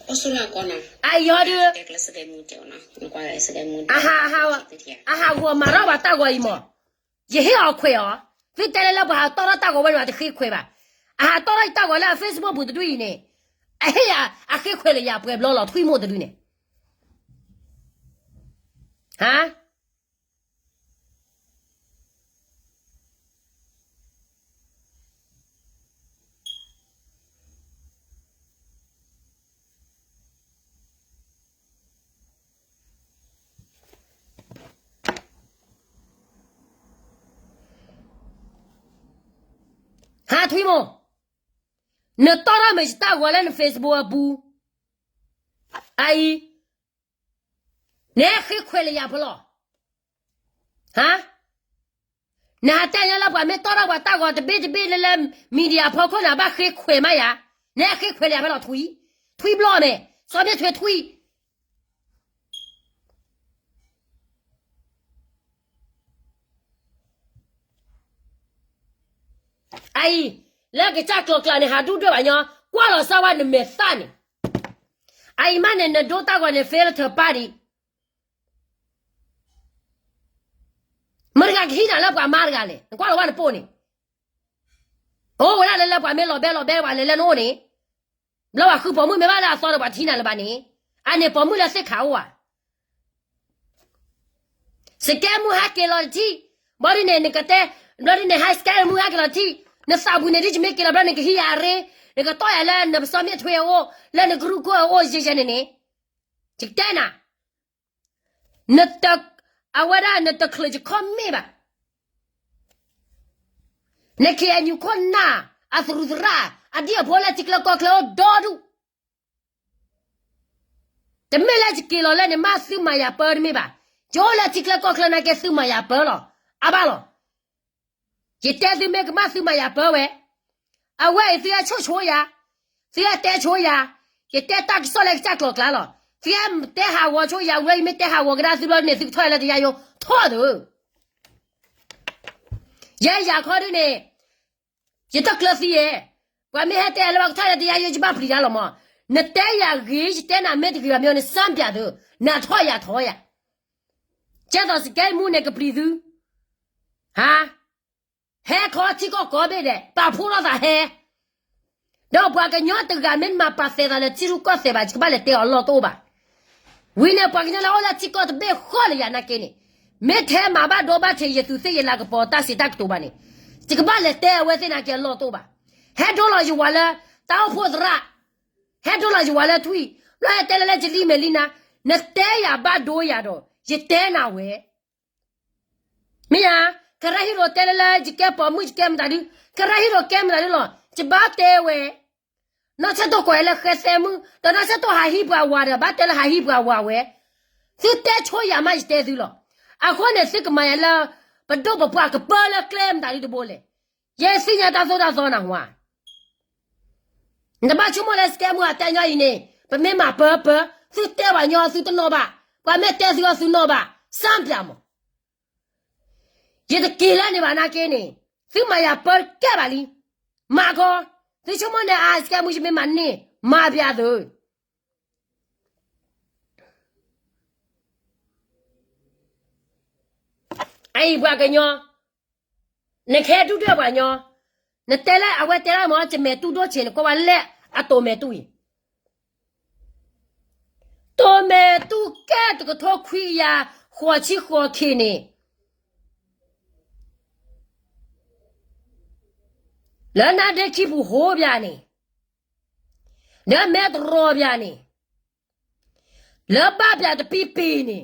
အံၤဟီဒုး အဟးဂီၤမၤထီၣ်ပှၤတၢ်ဂီၤအံၤမး, ယဟ့ၣ်အီၤခွဲးအီၤ, သုတဲလၢလၢပှၤဟးတီထီၣ်တၢ်ဂီၤဝဲန့ၣ် ပှၤတဃ့ခွဲးဘၣ်. အဟးတီထီၣ်ယတၢ်ဂီၤလၢအ Facebook ပူၤတဒူၣ်အံၤန့ၣ်, အဟ့ၣ်ယၤအဃ့ခွဲးလၢယၤပှဲၤဘျီလီၤ ထွံၣ်မိၢ်တဒူၣ်န့ၣ် ဟါ ဟါ ထွံၣ်မိၢ်, နတီထီၣ်မ့ၢ်ယတၢ်ဂီၤလၢန Facebook အပူၤ, အအံၤ နဟဲဃ့ခွဲးလၢယၤဖဲလဲၣ်, ဟါ, နဟးတဲညါလၢပှၤမ့ၢ်တီထီၣ်ပှၤတၢ်ဂီၤတဘ့ၣ်တဘ့ၣ်လၢလၢ media ဖီခိၣ်န့ၣ် ဘၣ်ဃ့ခွဲးမးယၤ, နဟဲဃ့ခွဲးလၢယၤဖဲလဲၣ်ထွံၣ်, ထွံၣ်ဘျီၣ်မဲာ်, စီၤမ့ၣ်ထွ့ထွံၣ် အအံၤ, လၢကစၢ်ကျိၤကျါန့ၣ် ဟးဒူၣ်ဒွဲၣ်ဘၣ်ညီ, ကွၢ်လီၤစၢ်ဝဲနမဲာ်သၣ်န့ၣ်, အအံၤမးန့ၣ် နဒိတၢ်ဂီၤန့ၣ် filter ပၢ်ဒံး, မတၤတဂၤကဟံးနၤလၢပှၤမါတဂၤလဲၣ်, နကွၢ်လီၤဝဲနပိာ်န့ၣ်, အိၣ်ဝဲဒၣ်လၢလၢပှၤမ့ၢ်လီၤဘဲလီၤဘဲပှၤလဲၤလၢနအိၣ်န့ၣ် ဘျီပှၤဃုပိာ်မုၣ်မ့ၢ်ဘၣ်လၢအသီဒီးပှၤတဟံးနၤလၢၤဘၣ်န့ၣ်, အန့ၣ်ပိာ်မုၣ်လၢသ့ၣ်ခးအိၣ်ဧါ. စကဲမူဟဲက့ၤလီၤတထံၣ်, ဘျီဒ်န့ၣ် နကတဲ, ဘျီဒ်န့ၣ် ဟဲစကဲမူဟဲက့ၤလီၤတထံၣ်, နသးပူၤန့ၣ်ဒ်ယမ့ၢ်က့ၤလီၤဘျီနကဟံးယၤအရ့, နကတီၢ်ယၤလၢနစီၤမ့ၣ်ထွ့အအိၣ်, လၢနကရူၢ်ခိၣ်အအိၣ်ယဲၢ်ယဲၢ်န့ၣ်န့ၣ်, ယကတဲနၤ နတ, အဝဲဒၣ်နတချုးယခီၣ်မ့ၢ်ဘၣ်, န KNU ခိၣ်နၢ်, အသရူးသရၣ်, အဒံၣ်အဖိလၢထံကျၢၢ်ကီၢ်ချၢအိၣ်ဒီဒူၣ်, တမ့ၢ်လၢယက့ၤလီၤလၢန့ၣ် မ့ၢ်သုမၤယၤပၢတမ့ၢ်ဘၣ်, ယအိၣ်လၢထံကျၢၢ်ကီၢ်ချၢနာ်က့ သုမၤယၤပၢလီၤ, အါဘၣ်လီၤ. ယတဲသုမ့ၢ်ကမၣ်သုမၤယၤပၢဝဲ, အဝဲအံၤသုဟဲဆိၣ်ဆိယၤ, သုဟဲတဲဆိယၤ, ယတဲတၢ်ကစီၣ်လၢကစၢ်ကျိၤကျါလီၤ, သုဟဲတဲဟးဂီၤဆိယၤဝဲ, ယမ့ၢ်တဲဟးဂီၤကဒါသုဘျီန့ၣ် သုကထီၣ်ယၤလၢတယါယိ, ထီၣ်သု, ယဲယၤခီဒုန့ၣ်, ယတကျၢၤသံဧါ, ပှၤမ့ၢ်ဟဲတဲလၢဘၣ်ကထီၣ်ယၤလၢတယါယိ ယဘၣ်ပျံၤတၢ်လီၤမး, နတဲယၤဂ့ၤ ယတဲနၤမ့ၢ်တဂ့ၤဘၣ်မ့ၢ် နစၢ်ပၠးသု, နထီၣ်ယၤထီၣ်ယၤ, ကဲသိးစကဲမူန့ၣ်ကပျံၤသု, ဟါ, ဟဲခီထံကီၢ်ကိးဘ့ၣ်ဒဲး ပာ်ဖှိၣ်ထီၣ်သးဟဲ, ဒီးပှၤကညီတဂၤမ့ၢ်မၤပာ်သဲးသးလၢထံရူၢ်ကီၢ်သဲးဘၣ် ယကဘၣ်လဲၤတဲအီၤလီၢ်တအိၣ်ဘၣ်, ဝံၤန့ၣ် ပှၤကညီလၢအိၣ်လၢထံကီၢ်တဘ့ၣ်ဃီလၢယၤနာ်က့န့ၣ်, မ့ၢ်ထဲမၤဘၣ်ဒိဘၣ်ထံးယသူးသ့ၣ်ယလၤကပီၤတၢ်စံးတၢ်ကတိၤဘၣ်န့ၣ်, ယကဘၣ်လဲၤတဲအဝဲသ့ၣ်နာ်က့အလီၢ်တအိၣ်ဘၣ်. ဟဲဒိလီၤယဝၤလၢ တၢ်အိၣ်ဖှိၣ်သရၣ်, ဟဲဒိလီၤယဝၤလၢထွံၣ်, ဘျီဟဲတဲလၢလၢယလံာ်မဲာ်လံနၤ, နတဲယၤဘၣ်ဒိယၤဒီး ယတဲနၤဝဲ မ့ၢ်ဧါ, ကရၢဟံၣ်ရိၤတဲလၢလၢ ယကဲပိာ်မုၣ်ယကဲမတၤဒု, ကရၢဟံၣ်ရိၤကဲမတၤဒုလီၤ, ယဘၣ်တဲဝဲ, နီၢ်ဆၢၣ်တိၢ်ကွဲးလၢဃဲသဲမုၣ် ဒီးနီၢ်ဆၢၣ်တိၢ်ဟးဟံးပှၤဝၤဒီး ဘၣ်တဲလၢဟးဟံးပှၤဝၤဝဲ, သုတဲဆိယၤမးယတဲသုလီၤ. အဃိန့ၣ်သုကမၤယၤလၢ ပဒိၣ်ပပှၢ်ကပၢလၢကျဲမတၤဒုတဘိလဲၣ်. ယဲသ့ၣ်ညါတၢ်သိၣ်တၢ်သီနၢ်ဟူဧါ. နတဘၣ်ဆိကမိၣ်လၢစကဲမုၣ်အတဲညီအံၤန့ၣ် ပမ့ၢ်မၤပၢပၢ, သုတဲပှၤညီသုတနီၣ်ဘၣ်, ပှၤမ့ၢ်တဲသုအီၤသုနီၣ်ဘၣ်, စၢ်ပျၢ်မး. ယတက့ၤလၢန့ၣ်ဘၣ်နာ်က့န့ၣ်, သုမၤယၤပၢတကဲဘၣ်လံ. မၤခီ, သုဆိကမိၣ်န့ၣ် အါ စကဲမုၣ်ယမ့ၢ်မၤန့ၢ် မၤပျၢ်သု အအံၤပှၤကညီ, နကဟဲဒုၣ်ဒွဲၣ်ပှၤညီ, နတဲလၢအဝဲတဲလၢမ့ၢ် ယမဲာ်တူၢ်ဒိၣ်ဆံးန့ၣ် ကွၢ်ဝဲလဲၣ်အတိာ်မဲာ်တူၢ်အံၤ, တိာ်မဲာ်တူၢ်ကဲတကထိခွံကယၤဃိးဆံဃိးခံန့ၣ်, လၢနါဒ့ခံပူၤဟိပၠးန့ၣ်, လၢမဲတရီပၠးန့ၣ်, လၢဘၣ်ပၠးတပံပံၤန့ၣ်,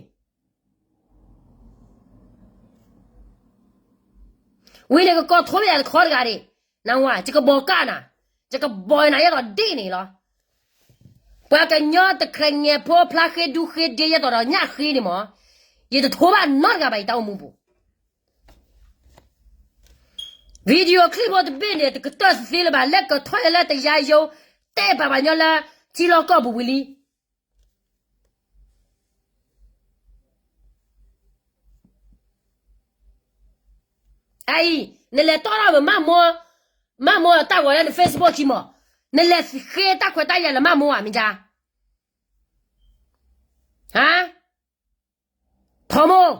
ဝံၤန့ၣ်ကကီးထိပၠးတခီတဂၤဒၣ်, နဝၤ ယကဘီးကၣ်နၤ, ယကဘီးနၤယဲသိးဒ်န့ၣ်လီၤ. ပှၤကညီတကြၢးငဲၤဖိဖျါဃ့ဒူဃ့ဒ့ယဲသိးဒီးညၣ်ဃ့န့ၣ်မး, ယတထိဘၣ်နီတဂၤဘၣ် ယတၢ်အိၣ်မူပူၤ video clip ဖိတဘ့ၣ်န့ၣ် တကတၢၢ်သ့လၢၤဘၣ် လၢကထီၣ်ယၤလၢတယါယိ တဲပာ်ပှၤညီလၢ ထံလီၢ်ကီၢ်ပူၤဝံၤလံ. အအံၤ နလဲၤတီၢ်ထီၣ်မး မးမိၢ်အတၢ်ဂီၤလၢန Facebook ခံမး, နလဲၤဃ့တၢ်ခွဲးတၢ်ယာ်လၢမးမိၢ်ဧါ မ့ၢ်ကါ, ဟါ, ဖီမိၢ်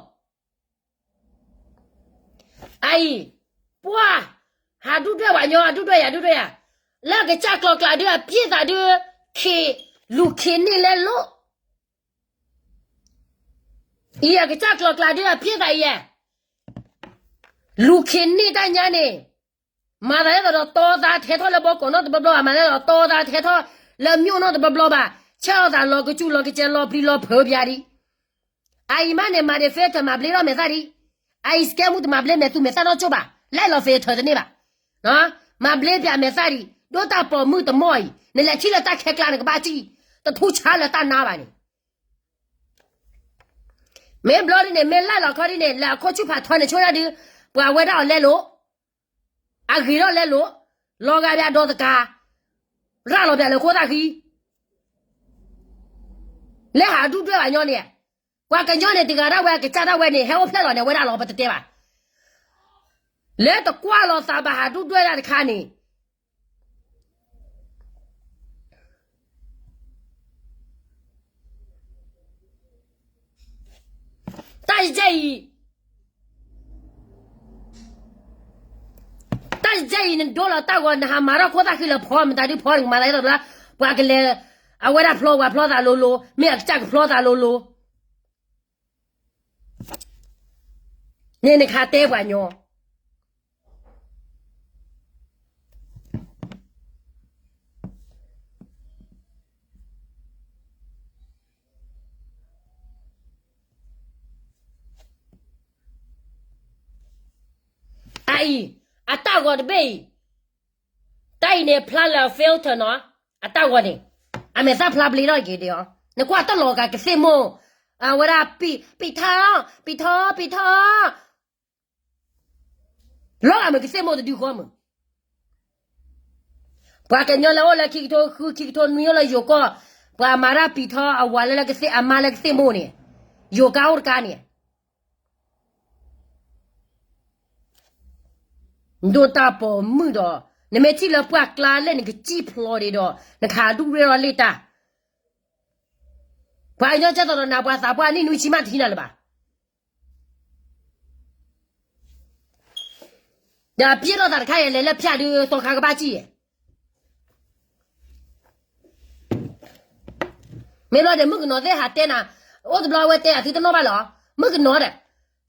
အအံၤ ပှၤ ဟးဒုၣ်ဒွဲၣ်ပှၤညီ ဟးဒုၣ်ဒွဲၣ်ယၤ ဒုၣ်ဒွဲၣ်ယၤ, လၢအကစၢ်ကျီၤကျါဒုးအပြ့ၣ်သးဒုး ခ့ၣ် လူၤခ့ၣ်န့ၢ်လဲလိာ်, အံၤအကစၢ်ကျီၤကျါဒုးအပြ့ၣ်သးအံၤ, လူၤခ့ၣ်န့ၢ်တၢ်ညါန့ၣ်, မၤသးဒ်သိးဒီးတီသးထဲထီၣ်လၢဘီကီးနီတဘျီဘျီဘၣ်, မၤသးဒ်သိးတီသးထဲထီၣ်လၢမျိၣ်နီတဘျီဘျီဘၣ်, ဆဲးအီၣ်သးလီၤကစူၣ်လီၤကစဲးလီၤပျံၤလီၤဖုးပၠးဒံး အအံၤမးန့ၣ် မၤဒ့း filter မၤဘျ့ထီၣ်မဲာ်သၣ်ဒံး, အအံၤစကဲမူတမၤဘျ့မဲာ်သူမဲာ်သၣ်နီတကၠိၢ်ဘၣ်, လဲလီၤ filter တန့ၢ်ဘၣ်, မၤဘျ့ပၠးမဲာ်သၣ်ဒံး, ဒိၣ်တၢ်ပိာ်မုၣ်တမီၢ်အံၤ, နလဲၤထံၣ်လၢတၢ်ခဲကျါနကဘၣ်စံၣ်, တထူၣ်ဆါလၢတၢ်နါဘၣ်န့ၣ်, မ့ၢ်ဘျီဒ်န့ၣ် မ့ၢ်လဲလီၤခီဒ်န့ၣ် လဲၤအခိၣ်ဆူၣ်ဖးထီန့ၣ်ဆိၣ်ညါဒုး, ပှၤဝဲဒၣ်အီၤလဲလိာ် အဂ့ၤထီၣ်လဲလိာ်, လီၤဂာ်ဘၣ်ဒီးတကး, ရၤလီၤဘၣ်လၢခိၣ်သၣ်ဃံ, လၢဟးဒူၣ်ဒွဲၣ်ဘၣ်ညီန့ၣ်, ပှၤကညီန့ၣ် တဂၤဒၣ်ဝဲအကစၢ်ဒၣ်ဝဲန့ၣ် ဟဲအိၣ်ဖျဲၣ်လီၤန့ၣ် အဝဲဒၣ်လီၤပတတဲဘၣ်, လၢတကွၢ်လီၤသးဘၣ်ဟးဒူၣ်ဒွဲၣ်ဒၣ်တခါန့ၣ် တၢ်ယဲအံၤ, တၢ်ယဲအံၤ နဒိလီၤတၢ်ဂီၤ နဟးမၤထီၣ်ခိၣ်သၣ်ဃံလၢဖီ မတၤဒုးဖီန့ၣ် ကမၤသးဒ်သိးလၢ ပှၤကလဲၤ, အဝဲဒၣ်ဖျီဝဲဖျီသးလိၤလိၤ, မ့ၢ်အကစၢ်ကဖျီသးလိၤလိၤ န့ၣ်နခးတဲပှၤညီ အအံၤ, အတၢ်ဂီၤတဘ့ၣ်အံၤ, တၢ်အံၤန့ၣ် ဖျါလၢ filter နီၤ, အတၢ်ဂီၤန့ၣ်, အမဲာ်သၣ်ဖျါဘျ့ထီၣ်က့ၤဒံးအီၤ, နကွၢ်တၢ်လီၤဂာ်ကသ့ၣ်မိၢ်, အဝဲဒၣ် ပံာ်ထီၣ်, ပံာ်ထီၣ်, ပံာ်ထီၣ် လီၤဂာ်မ့ၢ်ကသ့ၣ်မိၢ်တဒုဃီမ့ၢ်, ပှၤကညီလၢအိၣ်လၢခံကထိဃု ခံကထိနွံအိၣ်လၢယိၤကီၢ်, ပှၤမၤတၢ်ပံာ်ထီၣ်အဝၤလၢလၢကသ့ၣ် အမါလၢကသ့ၣ်မိၢ်န့ၣ်, ယိၤကါအိၣ်တကါန့ၣ် ဒိၣ်တၢ်ပိာ်မုၣ်ဒီး, နမ့ၢ်ထံၣ်လၢပှၢ်ကျါလၢ နကစံၣ်ဖျိးဒံးဒီး နခးဒူၣ်ရ့ၣ်ထီၣ်လံတၢ်, ပှၤကညီကဲသိးဒီးနၤ ပှၤသးပှၢ်နံၣ်နွံဆံမးတထံၣ်နၤလၢၤဘၣ်, ဒီးပျဲၢ်ထီၣ်သးတခါအံၤ လဲၤလၢဖၠၣ်ဒုး သီခါကဘၣ်စံၣ်ယဲၢ် မ့ၢ်ဘျီဒီး မုၣ်ကနီၤသ့ၣ်ဟးတဲနၤ, အိၣ်တဘျီအဝဲတဲအသုတနီၣ်ဘၣ်လီၤ, မုၣ်ကနီၤဒီး,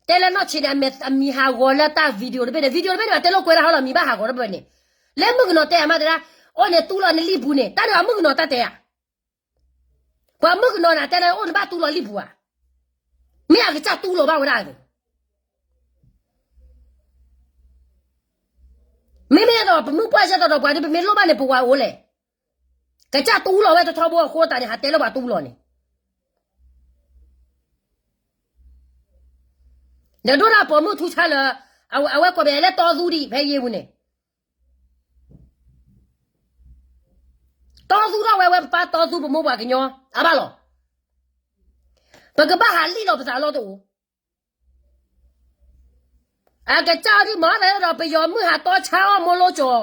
တဲလၢနီၢ်ဆံးန့ၣ် အမံၤဟးဂီၤလၢတၢ် video တဘ့ၣ်န့ၣ် video တဘ့ၣ်န့ၣ် ဘၣ်တဲလိာ်ကွဲဒၣ်ဟီလီၤ မံၤဘၣ်ဟးဂီၤတဘ့ၣ်န့ၣ်, လၢမုၣ်ကနီၤတဲအမါတဲဒၣ်, အိၣ်န့ၣ်တူၢ်လီၤနလံာ်ပူၤန့ၣ် တၢ်န့ၣ်အမုၣ်ကနီၤတၢ်တဲဧါ, ပှၤမုၣ်ကနီၤန့ၣ် တဲလၢအိၣ်န့ၣ်ဘၣ်တူၢ်လီၤလံာ်ပူၤဧါ, မ့ၢ်အကစၢ်တူၢ်လီၤဘၣ်ဝဲဒၣ်အသိး မ့မ့ၢ်ဒီးပမုၢ်ပှၢ်စဲသိးဒီးပှၤဒ်ပမ့ၢ်လိၣ်ဘၣ်န့ၣ် ပဝၤအိၣ်လဲၣ်, ကစၢ်တူၢ်လီၤဝဲတထီဘိအဃိသတးန့ၣ် ဟးတဲလၢပှၤတူၢ်လီၤန့ၣ်, ဒီးဒိၣ်ဒၣ်ပိာ်မုၣ်ထူဆါလၢ, အဝဲကိးပယဲလၢတီသူဒံး ဖဲယ့ပူၤန့ၣ်, တီသူထီၣ်ဝဲဝဲပပၢ်တီသူပမိၢ်ပှၤကညီ, အဘၣ်လီၤ, ပကဘၣ်ဟးလံၣ်လီၤပသးလီၢ်တအိၣ် အကစၢ်အီၤဒ်မၤသးဒီး ပယီၤမုၢ်ဟးတီဆါအီၣ်မိၢ်လိကၠီၤ,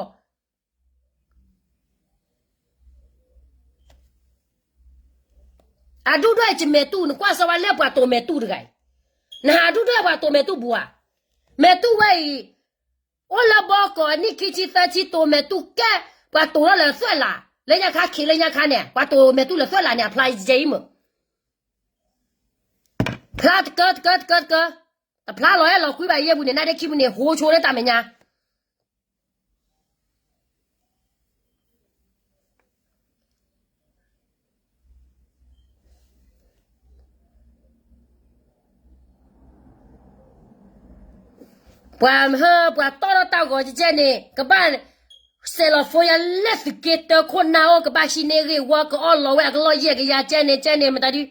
အဒူၣ်ဒွဲၣ်ကမဲာ်တူၢ် နကွၢ်စီဝါလၢပှၤတိၤမဲာ်တူၢ်တဂၤအံၤ, နဟးဒူၣ်ဒွဲၣ်ပှၤတိၤမဲာ်တူၢ်ဘူးဧါ, မဲာ်တူၢ်ဝဲအံၤ, အိၣ်လၢဘီကီးအနံၣ်ခံဆံသၢဆံတိၤမဲာ်တူၢ်ကဲ, ပှၤတိၤထီၣ်လၢသွဲၣ်လး, လၢညါခါခံးလၢညါခါန့ၣ် ပှၤတိၤမဲာ်တူၢ်လၢသွဲၣ်လးန့ၣ် အဖျါယဲအံၤမုၢ် ဖျါတကၢတကၢတကၢတကၢ, တဖျါလီၤအဲၣ်လီၤကွံဘၣ်ယဲပူၤန့ၣ် နါဒ့ခံပူၤန့ၣ် ဟိဆိလၢတၢ်မဲာ်ညါ, ပှၤမဟၢ ပှၤတီၢ်ထီၣ်တၢ်ဂီၤကဲကဲန့ၣ် ကဘၣ်စဲးလီၤဖိယါ လၢသုးက့တၢခိၣ်နၢ်အိၣ် ကဘၣ်ဟံးန့ၢ်ဂ့ၢ်ဝီ ကအီၣ်လီၤဝဲအကလီၢ်ယဲၢ်ကယၤကဲန့ၣ် ကဲန့ၣ် မတၤဒု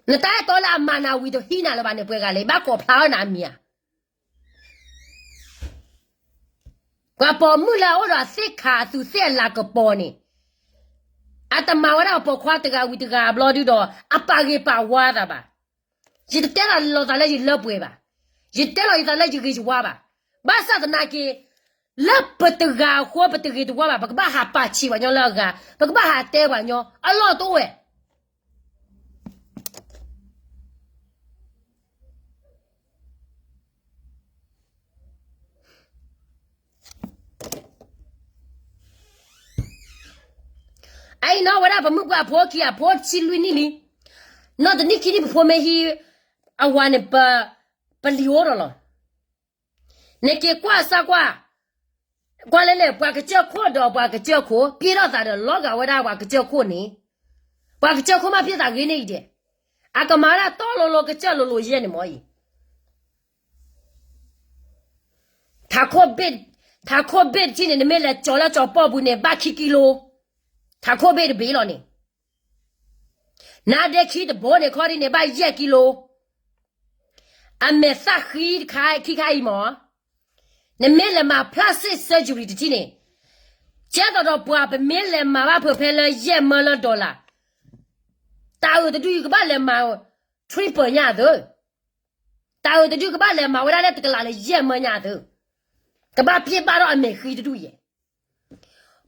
နတၢ်အဲၣ်တီလၢအမၤနၤဝံၤတဟံးနၤလၢၤဘၣ်န့ၣ် ပှဲၤဂၤလဲၣ် ဘၣ်ကိးဖျါအီၣ်နၤအမံၤဧါ. ပှၤပိာ်မုၣ်လၢအအိၣ်ဒီးအသ့ၣ်ခးအသူးသ့ၣ်အလၤကပီၤန့ၣ်, အတမၤဝဲဒၣ်အပိာ်ခွါတဂၤဝံၤတဂၤအဘျီဒုဒီး အပာ်ဂ့ၤပာ်ဝါသးဘၣ်. ယတတဲလီၤလိာ်သးလၢယလၢပှဲၤဘၣ်. ယတတဲလီၤယသးလၢယဂ့ၤယဝါဘၣ်. ဘၣ်ဆၣ်သနာ်က့ လၢပတဂၤအဃိပတဂ့ၤတဝါဘၣ် ပကဘၣ်ဟးပာ်ဆံးပှၤညီလၢအဂၤ, ပကဘၣ်ဟးတဲပှၤညီ အလီၢ်တအိၣ်ဝဲ အအံၤနီၢ်ဝဲဒၣ်ပမုၢ်ပှၢ်အဖိခံအဖိဆံလွံၢ်နံၣ်လံ, နီၢ်တနံၣ်ခံနံၣ်ပဖိမ့ၢ်ဟံး, အဝၤန့ၣ်, ပလံၤအိၣ်ဒီးလီၤ. နက့ၤကွၢ်စၢ်ကွၢ်, ကွၢ်လဲၣ်လဲၣ် ပှၤကစၢၢ်ခိၣ်ဒီးပှၤကစၢၢ်ခိၣ် ပျဲထီၣ်သးဒီးလီၤဂာ်ဝဲဒၣ်ပှၤကစၢၢ်ခိၣ်န့ၣ်, ပှၤကစၢၢ်ခိၣ်မးပျဲသးဂ့ၤန့ၢ်အံၤဒဲး, အကမၤဝဲဒၣ်တီလိၤလိၤကစၢၢ်လိၤလိၤယဲၢ်န့ၣ်မ့ၢ်အံၤ ထးခိၣ်ဘ့ၣ်, ထးခိၣ်ဘ့ၣ်တထံၣ်န့ၣ် နမ့ၢ်လဲၤကၠီၤလၢကၠီၤပီၣ်ပူၤန့ၣ် ဘၣ်ခံကံလိ, ထးခိၣ်ဘ့ၣ်တဘ့ၣ်လီၤန့ၣ်, နါဒ့ခံတဘိန့ၣ်ခီဒ်န့ၣ် ဘၣ်ယဲၢ်ကံလိ, အမဲာ်သၣ်ဃံတခါခံခါအံၤမ့ၢ်, နမ့ၢ်လဲၤမၤ plastic surgery တထံၣ်န့ၣ်, ကဲသိးဒီးပှၤပမ့ၢ်လဲၤမၤဘၣ်ဖုးဖဲလၢယဲၢ်မၢလၢ dollar, တၢ်အုးတဒုကဘၣ်လဲၤမၤ triple ညါအသိး တၢ်အုးတဒုကဘၣ်လဲၤမၤဝဲဒၣ်လၢတကလးလၢယဲၢ်မၢညါအသိး, ကဘၣ်ပျဲဘၣ်ထီၣ်အမဲာ်ဃံတဒူၣ်ယဲၢ်,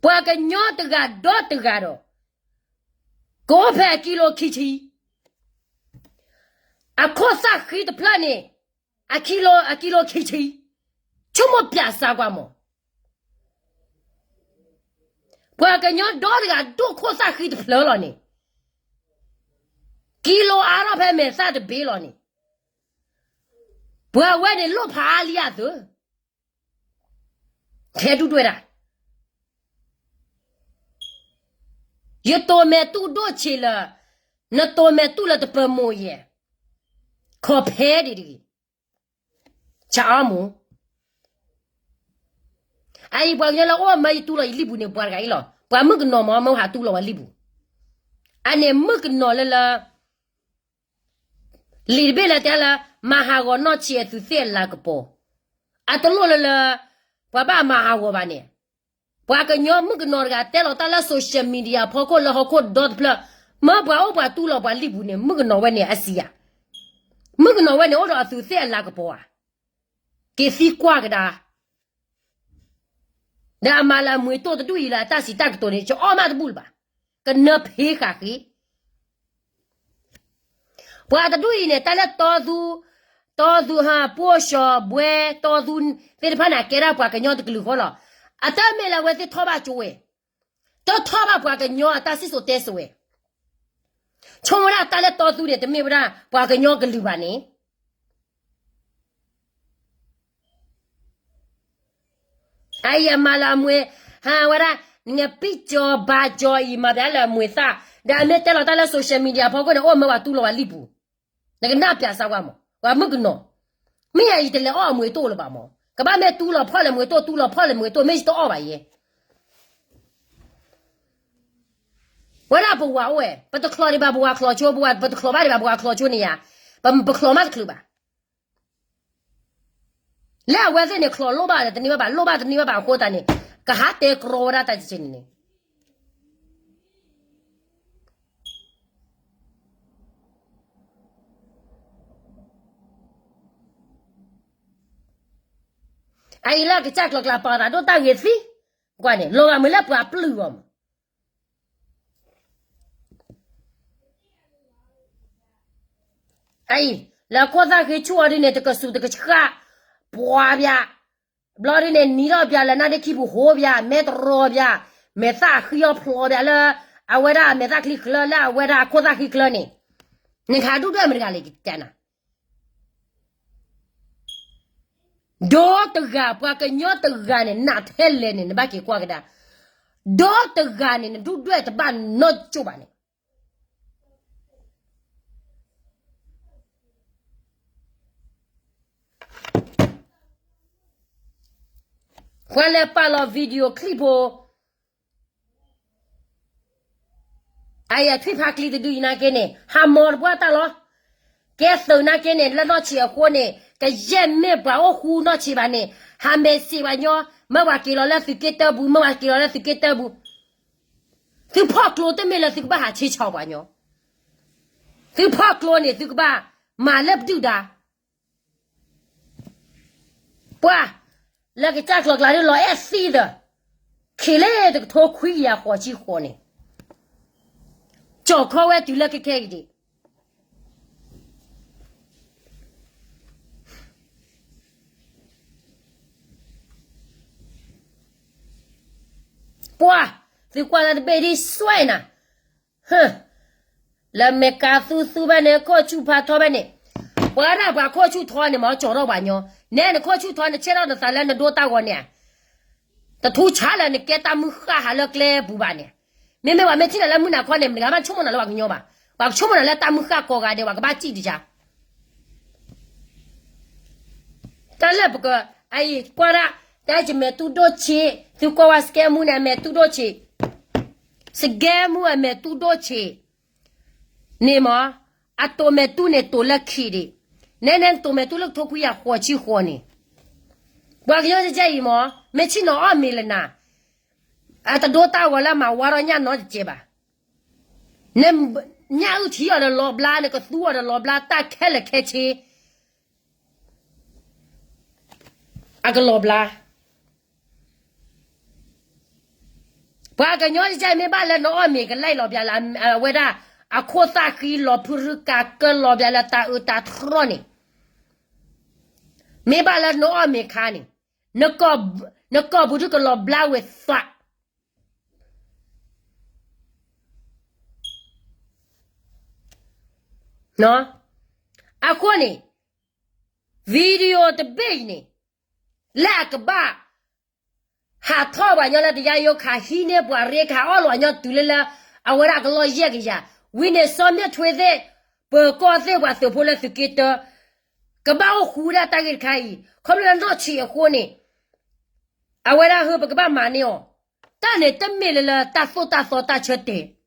ပှၤကညီတဂၤဒီတဂၤဒီး, ကအိၣ်ဖဲအကံလိခံဆံ, အခိၣ်သၣ်ဃံတဖျၢၣ်န့ၣ်, အကံလိခံဆံ, ဆိကမိၣ်ပျးစါကွၢ်မး, ပှၤကညီဒီတဂၤဒိၣ်ခိၣ်သၣ်ဃံတဖျၢၣ်လီၤန့ၣ်, ကံလိအါထီၣ်ဖဲမဲာ်သၣ်တဘ့ၣ်လီၤန့ၣ်, ပှၤဝဲန့ၣ်လိၣ်ဖးအါလံအသိး, ထဲဒူၣ်ဒွဲၣ်ဒၣ်, ယတိၤမဲာ်တူၢ်ဒိၣ်ဆံးလၢ, နတိၤမဲာ်တူၢ်လၢတပၢၤမိၢ်ယဲၢ်, ခီၣ်ဖဲဒံးတဂ့ၤ, ဆၣ်အီမူ, အအံၤပှၤကညီလၢအိၣ်မၢယတူၢ်လီၤယလံာ်ပူၤန့ၣ် ပှၤတဂၤအံၤလီၤ, ပှၤမုၣ်ကနီၤမ့ၢ်မ့ၢ်ဟးတူၢ်လီၤဝဲလံာ်ပူၤ, အန့ၣ်မုၣ်ကနီၤလၢလၢ လံာ်တဘ့ၣ်လၢတဲလၢ မၤဟးဂီၤနီၢ်ဆံးအသူးသ့ၣ်အလၤကပီၤ, အတလိၣ်လၢလၢ ပှၤဘၣ်မၤဟးဂီၤဘၣ်န့ၣ်, ပှၤကညီမုၣ်ကနီၤတဂၤတဲလီၤတၢ်လၢ social media ဖီခိၣ်လၢဟီၣ်ခိၣ်ဒီတဖျၢၣ်, မ့ၢ်ပှၤအိၣ်ပှၤတူၢ်လီၤပှၤလံာ်ပူၤန့ၣ် မုၣ်ကနီၤဝဲန့ၣ်အစံးဧါ, မုၣ်ကနီၤဝဲန့ၣ်အိၣ်ဒီးအသူးသ့ၣ်အလၤကပီၤဧါ, က့ၤသံကွၢ်ကဒါ ဒီးအမၤလၢအမှံၤတိၢ်တဒူၣ်အံၤလၢအတၢ်စံးတၢ်ကတိၤန့ၣ် ကအီၣ်မးတဘူၣ်လၢၤဘၣ်, ကနၢဖ့ဃာ်ဃ့, ပှၤတဒူၣ်အံၤန့ၣ် တၢ်လၢတီသူ, တီသူဟးပိၢ်စီၤဘှဲ, တီသူသ့ၣ်တဖၣ်န့ၣ် အကဲဒၣ်ပှၤကညီတကလုာ်ဃီလီၤ, အတမ့ၢ်လၢအဝဲသ့ၣ်ထီၣ်ဘၣ်ကၠိဝဲ, တထီၣ်ဘၣ်ပှၤကညီအတၢ်စံၣ်စိၤတဲစိၤဝဲ, ဆိကမိၣ်ဝဲဒၣ်တၢ်လၢတီသူန့ၣ် တမ့ၢ်ဝဲဒၣ်ပှၤကညီကလုာ်ဘၣ်န့ၣ် အအံၤအမၤလၢအမှဲၤ, ဟးဝဲဒၣ်, နပံၢ်ကၠီၤဘါကၠီၤအံၤ မၤပျဲလၢအမှဲၤသၣ်, ဒီးအမ့ၢ်တဲလီၤတၢ်လၢ social media ဖီခိၣ်န့ၣ် အိၣ်မၢပှၤတူၢ်လိာ်ဝဲလံာ်ပူၤ, နကနၣ်ပျးစၢ်ဝဲမး, ပှၤမုၣ်ကနီၤ, မ့ၢ်ယၤအံၤတလဲၤအီၣ်အမှဲၤတိၣ်လၢၤဘၣ်မး, ကဘၣ်မ့ၢ်တူၢ်လီၤဖီၣ်လဲၤမှဲၤတိၣ် တူၢ်လီၤဖီၣ်လဲၤမှဲၤတိၣ် မ့ၢ်ယတအီၣ်ဘၣ်ယဲ ဝဲဒၣ်ပဝၤအိၣ်ဝဲ, ပတချီးဒံးဘၣ်ပဝၤချီးဆိ ပဝၤပတချီးဘၣ်ဒံးဘၣ်ပဝၤချီးဆိန့ၣ်ယါ, ပ ပချီးမးတချုးဘၣ်. လၢအဝဲသ့ၣ်န့ၣ် ချီးလိၣ်ဘၣ်ဒီးတန့ၢ်ဘၣ်ဘၣ် လိၣ်ဘၣ်တန့ၢ်ဘၣ်ဘၣ်အဃိသတးန့ၣ်, ကဟးတဲကြီဝဲဒၣ်တၢ်တက့ၢ်န့ၣ်န့ၣ် အအံၤလၢအကစၢ်ကျီၤကျါ ပာ်သးဒိၣ်တၢ်ဂ့ၤသံ, ကွၢ်န့ၣ် လီၤဂာ်မုာ်လၢပှၤပျုၢ်အီၤမး အအံၤ, လၢခိၣ်သၣ်ဃ့ဆူၣ်အီၤဒ်န့ၣ် တကစူးတကဆှၣ်, ပှၤပၠး, ဘျီဒ်န့ၣ် နံၤထီၣ်ပၠးလၢနါဒ့ခံပူၤဟိပၠး မဲတရီပၠး, မဲာ်သၣ်ဃံအီၤဖျိပၠးလၢ, အဝဲဒၣ်မဲာ်သၣ်ချံချၢလၢအဝဲဒၣ်အခိၣ်သၣ်ဃ့ချၢန့ၣ်, နခးဒူၣ်ဒွဲၣ်မတၤတဂၤလဲၣ်ကကနၤ ဒီတဂၤ ပှၤကညီတဂၤန့ၣ် နးထဲလဲၣ်န့ၣ် နဘၣ်က့ၤကွၢ်ကဒါ, ဒီတဂၤန့ၣ် နဒူၣ်ဒွဲၣ်တဘၣ်နီတကၠိၢ်ဘၣ်န့ၣ် ပှၤလဲၤပာ်လီၤ video clip ဖိ အအံၤထွံၣ်ဖးကျံတဒုအံၤနာ်က့န့ၣ် ဟးမီၤတပှၢ်တၢ်လီၤ. ကဲသုးနာ်က့န့ၣ် လၢနီၢ်ဆံးအဃိန့ၣ် ကယဲၢ်မ့ၢ်ပှၤအိၣ်ဃူနီၢ်ဆံးဘၣ်န့ၣ် ဟးမဲာ်စံးပှၤညီ, မၢပှၤက့ၤလီၤလၢသုးက့တၢပူၤ, မၢပှၤက့ၤလီၤလၢသုးက့တၢပူၤ. သုဖီၣ်ကျိတမ့ၢ်လၢသုကဘၣ်ဟးဆ့ဆီပှၤညီ, သုဖီၣ်ကျိန့ၣ် သုကဘၣ်မၤလၢပဒုၣ်ဒါ ပှၤလၢကစၢ်ကျီၤကျါဒ်လီၤအဲၣ်သံဒီး ခံးလၢတကထိခွံကယၤဃိးဆံဃိးန့ၣ် ကၠီၣ်ခီဝဲတုၤလၢခဲခဲအံၤဒံး ပှၤသုကွၢ်လၢတဘ့ၣ်ဒ်စွဲနၤ လၢမဲာ်ကးသူသူဘၣ်န့ၣ် ခိၣ်ဆူၣ်ဖးထီဘၣ်န့ၣ်, ပှၤဒၣ်ပှၤခိၣ်ဆူၣ်ထီန့ၣ် မ့ၢ်ကၠီၣ်ထီၣ်ပှၤညီ, နဲနခိၣ်ဆူၣ်ထီန့ၣ် ဆဲးထီၣ်နသးလၢနဒိတၢ်ဂီၤန့ၣ်ဧါ, တထူဆါလၢနကဲတၢ်မုၢ်ဃၢ်ဟးလၢကျဲပူၤဘၣ်န့ၣ်, မ့မ့ၢ်ပှၤမ့ၢ်ထံၣ်နၤလၢမုၢ်နၤခီန့ၣ် မတဂၤဘၣ်ဆိကမိၣ်နၤလၢပှၤကညီဘၣ်, ပှၤကဆိကမိၣ်နၤလၢတၢ်မုၢ်ဃၢ်ကိးဂၤဒဲး ပှၤကဘၣ်စံၣ်တယါ တၢ်လၢပက, အအံၤကွၢ်ဒၣ်, တၢ်ယမဲာ်တူၢ်ဒိၣ်ဆံး, သုကွၢ်ဝဲစကဲမူန့ၣ် အမဲာ်တူၢ်ဒိၣ်ဆံး, စကဲမူအမဲာ်တူၢ်ဒိၣ်ဆံး, န့ၣ်မ့ၢ်, အတိာ်မဲာ်တူၢ်န့ၣ်တိာ်လၢခံးဒံး, နဲနဲတိာ်မဲာ်တူၢ်လၢကထိခွံကယၤဃိးဆံဃိးန့ၣ်, ပှၤကညီကဲအံၤမ့ၢ်, မ့ၢ်ဆ့ၣ်နီၤအီၣ်မ့ၤလၢနၤ, အတဒိတၢ်ဂီၤလၢမၤဝါထီၣ်ညၣ်နီတစဲးဘၣ် နညၣ်အုၣ်ထံအီၤဒီးလီၤဘျါ နကသူအီၤဒီးလီၤဘျါ တၢ်ခဲလၢာ်ခဲဆ့ အကလီၤဘျါ. ပှၤကညီကဲမ့ၢ်ဘၣ်လၢနအီၣ်မ့ၤကလဲၣ်လီၤဘျါလၢအဝဲဒၣ် အခိၣ်သၣ်ဃံလီၤဖုရူကၤကၢလီၤဘျါလၢတၢ်အၢတၢ်တြီန့ၣ်, မ့ၢ်ဘၣ်လၢနအီၣ်မ့ၤခါန့ၣ်, နကိာ်ပူၤဒုကလီၤဘျါဝဲသး အဃိန့ၣ် video တဘ့ၣ်အံၤန့ၣ် လၢအကဘၣ် ဟးထီၣ်ပှၤညီလၢတယါယိခး ဟံးန့ၢ်ပှၤရ့ခး အီၣ်လီၤညီတုၤလၢလၢ အဝဲဒၣ်ကလီၢ်ယဲၢ်ကယၤ, ဝံၤန့ၣ်စီၤမ့ၢ်ထွ့သ့ၣ် ပၢၤကီၢ်သ့ၣ်ပှၤသုးဖိလၢသုးက့တၢ ကဘၣ်အိၣ်ဃူဝဲဒၣ်တၢ်ဂ့ၢ်တခါအံၤ ခီဖျိလၢနီၢ်ဆံးအဃိန့ၣ် အဝဲဒၣ်ဟၢပကဘၣ်မၤန့ၢ်အီၤ, တၢ်န့ၣ်တမ့ၢ်လၢလၢတၢ်သိၣ်တၢ်သီတၢ်ဆၢတဲာ်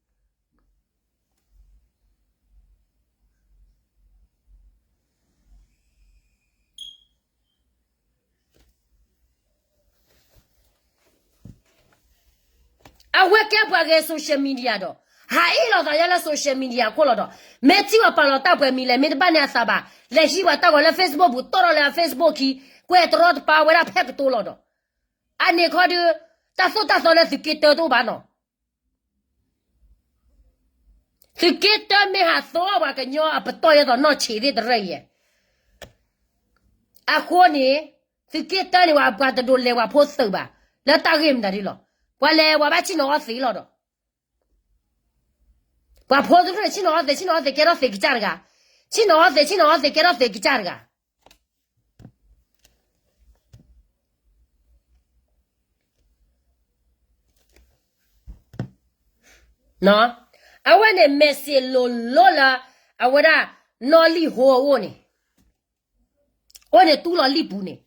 အဝဲကဲပှၤဂဲၤ social media ဒီး ဟးအ့ၣ်လိာ်သးယါလၢ social media ခိၣ်လီၤဒီး မ့ၢ်ထံၣ်ပှၤပာ်လီၤတၢ်ပှဲၤမံၤလဲၣ် မ့ၢ်တဘၣ်န့ၢ်အသးဘၣ် လဲၤဟံးပှၤတၢ်ဂီၤလၢ Facebook ပူၤတီၣ်ထီၣ်လၢအ Facebook ခံ ကွဲးတရီတပါဝဲဒၣ်ဖဲကတိၤလီၤဒီး အန့ၣ်ခီဒီး တၢ်သိၣ်တၢ်သီလၢသုးက့တၢတအိၣ်ဘၣ်နီၤ သုးက့တၢမ့ၢ်ဟးသီပှၤကညီအပတီၢ်ယဲသိးနီၢ်ဆံးသ့ၣ်တရၢအံၤ, အဃိန့ၣ် သုးက့တၢန့ၣ် ပှၤတဒိးလဲၤပှၤဖိသုးဘၣ်, လၢတၢ်ဂ့ၢ်မတၤဒ်လီၤ. ပှၤလဲၤပှၤဘၣ်ဆ့ၣ်နီၤအီသံးလီၤဒီး, ပှၤဖိတဒူၣ်န့ၣ် ဆ့ၣ်နီၤအီသံး ဆ့ၣ်နီၤအီသံးကဲထီၣ်သံးကစၢ်တဂၤ, ဆ့ၣ်နီၤအီသံး ဆ့ၣ်နီၤအီသံးကဲထီၣ်သံးကစၢ်တဂၤ. အဝဲန့ၣ် message လိၤလိၤလၢ အဝဲဒၣ် နီၢ်လံၣ်ဟိအအိၣ်န့ၣ်, အိၣ်န့ၣ်တူၢ်လီၤလံာ်ပူၤန့ၣ်,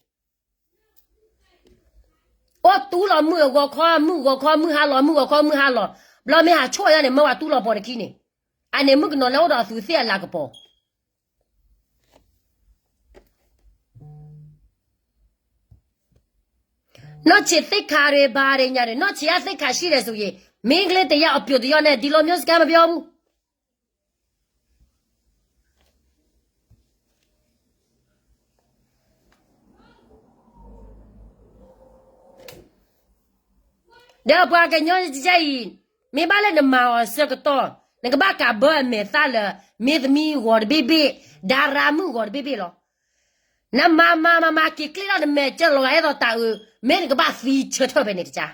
အိၣ်တူၢ်လီၤမုၢ်ဂီၤခီ မုၢ်ဂီၤခီ မုၢ်ဟါလီၤ မုၢ်ဂီၤခီ မုၢ်ဟါလီၤ, ဘျီမ့ၢ်ဟးဆိၣ်ယါန့ၣ် မၢဝဲတူၢ်လီၤပိာ်တခံန့ၣ်, အန့ၣ်မုၣ်ကနီၤလၢအိၣ်ဒီးအသူးသ့ၣ်အလၤကပီၤ နီၢ်ဆံးသ့ၣ်ခါရ့ဘၣ်ရ့ညါရ့ နီၢ်ဆံးအသ့ၣ်ခါဆံးရ့ဆိယ့, မ့ၢ်ကျ့တယၢ်အပျိာ်တယၢ်န့ၣ် ဒ်လီၤမၠိစကဲမပျီပူၤ ဒီးပှၤကညီအံၤ, မ့ၢ်ဘၣ်လၢနမၤအီၤဆၢကတီၢ်, နကဘၣ်ကးဘၢအမဲာ်သၣ်လၢ မင်းသမီးဂီၤတဘ့ၣ်ဘ့ၣ်, ဒါရၤမုၣ်ဂီၤတဘ့ၣ်ဘ့ၣ်လီၤ. နမၤမၤမၤမၤက့ၤကျ့ထီၣ်နမဲာ်ကၢလီၤဂာ်အဲၣ်ဒိးတၢ်အုး, မ့ၢ်နကဘၣ်သံဆၢထၢၣ်ဖဲန့ၣ်တကါ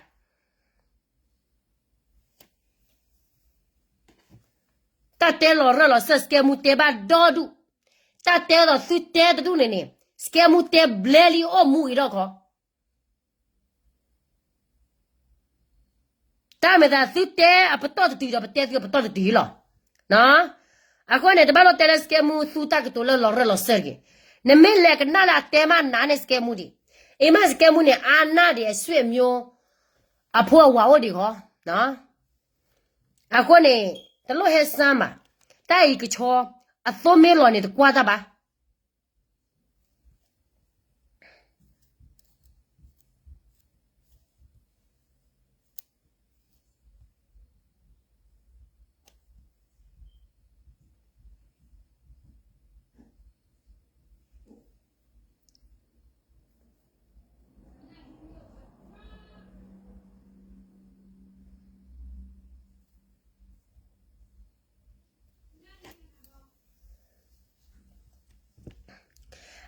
တၢ်တဲလီၤရၢၢ်လီၤစၢၢ် စကဲမူတဲဘၣ်ဒီဒူၣ်, တၢ်တဲဒီးသုတဲတဒူၣ်န့ၣ်န့ၣ် စကဲမူတဲဘျဲလံအိၣ်မူအံၤထီၣ်ခီ တၢ်မ့ၢ်သးသုတဲအပတီၢ်တတုၤဒီး ပတဲသုအပတီၢ်တတုၤလီၤ. အဃိန့ၣ် တဘၣ်လိၣ်တဲလၢစကဲမူသူတၢ်ကတိၤလၢလီၤရၢၢ်လီၤစၢၢ်တဂ့ၤ. နမ့ၢ်လဲၤကနၣ်လၢအတဲမးနၤန့ၣ် စကဲမူဒံး, အံၤမးစကဲမူန့ၣ် အါနၢ်ဒံးအဆွေမျိုး အဖိအဝၤအိၣ်ဒံးဃီ. အဃိန့ၣ် တလိၣ်ဟဲစၢ်မး, တၢ်အံၤကဆီ, အသိမ့ၢ်လီၤန့ၣ်တကွၢ်တၢ်ဘၣ်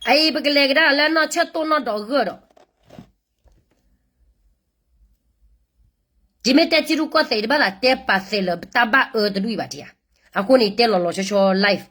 အအံၤပကလဲၤကဒါလၢနီၢ်ဆၢၣ်တိၢ်နီၢ်ဒီးဂၢၢ်ဒီး, ယမ့ၢ်တဲထံရူၢ်ကီၢ်သဲး တဘၣ်သးတဲပာ်သဲးလၢတၢ်ဘၣ်အၢတဒူၣ်အံၤဘၣ်တယါ, အဃိန့ၣ်တဲလီၤလီၤဆီဆီ live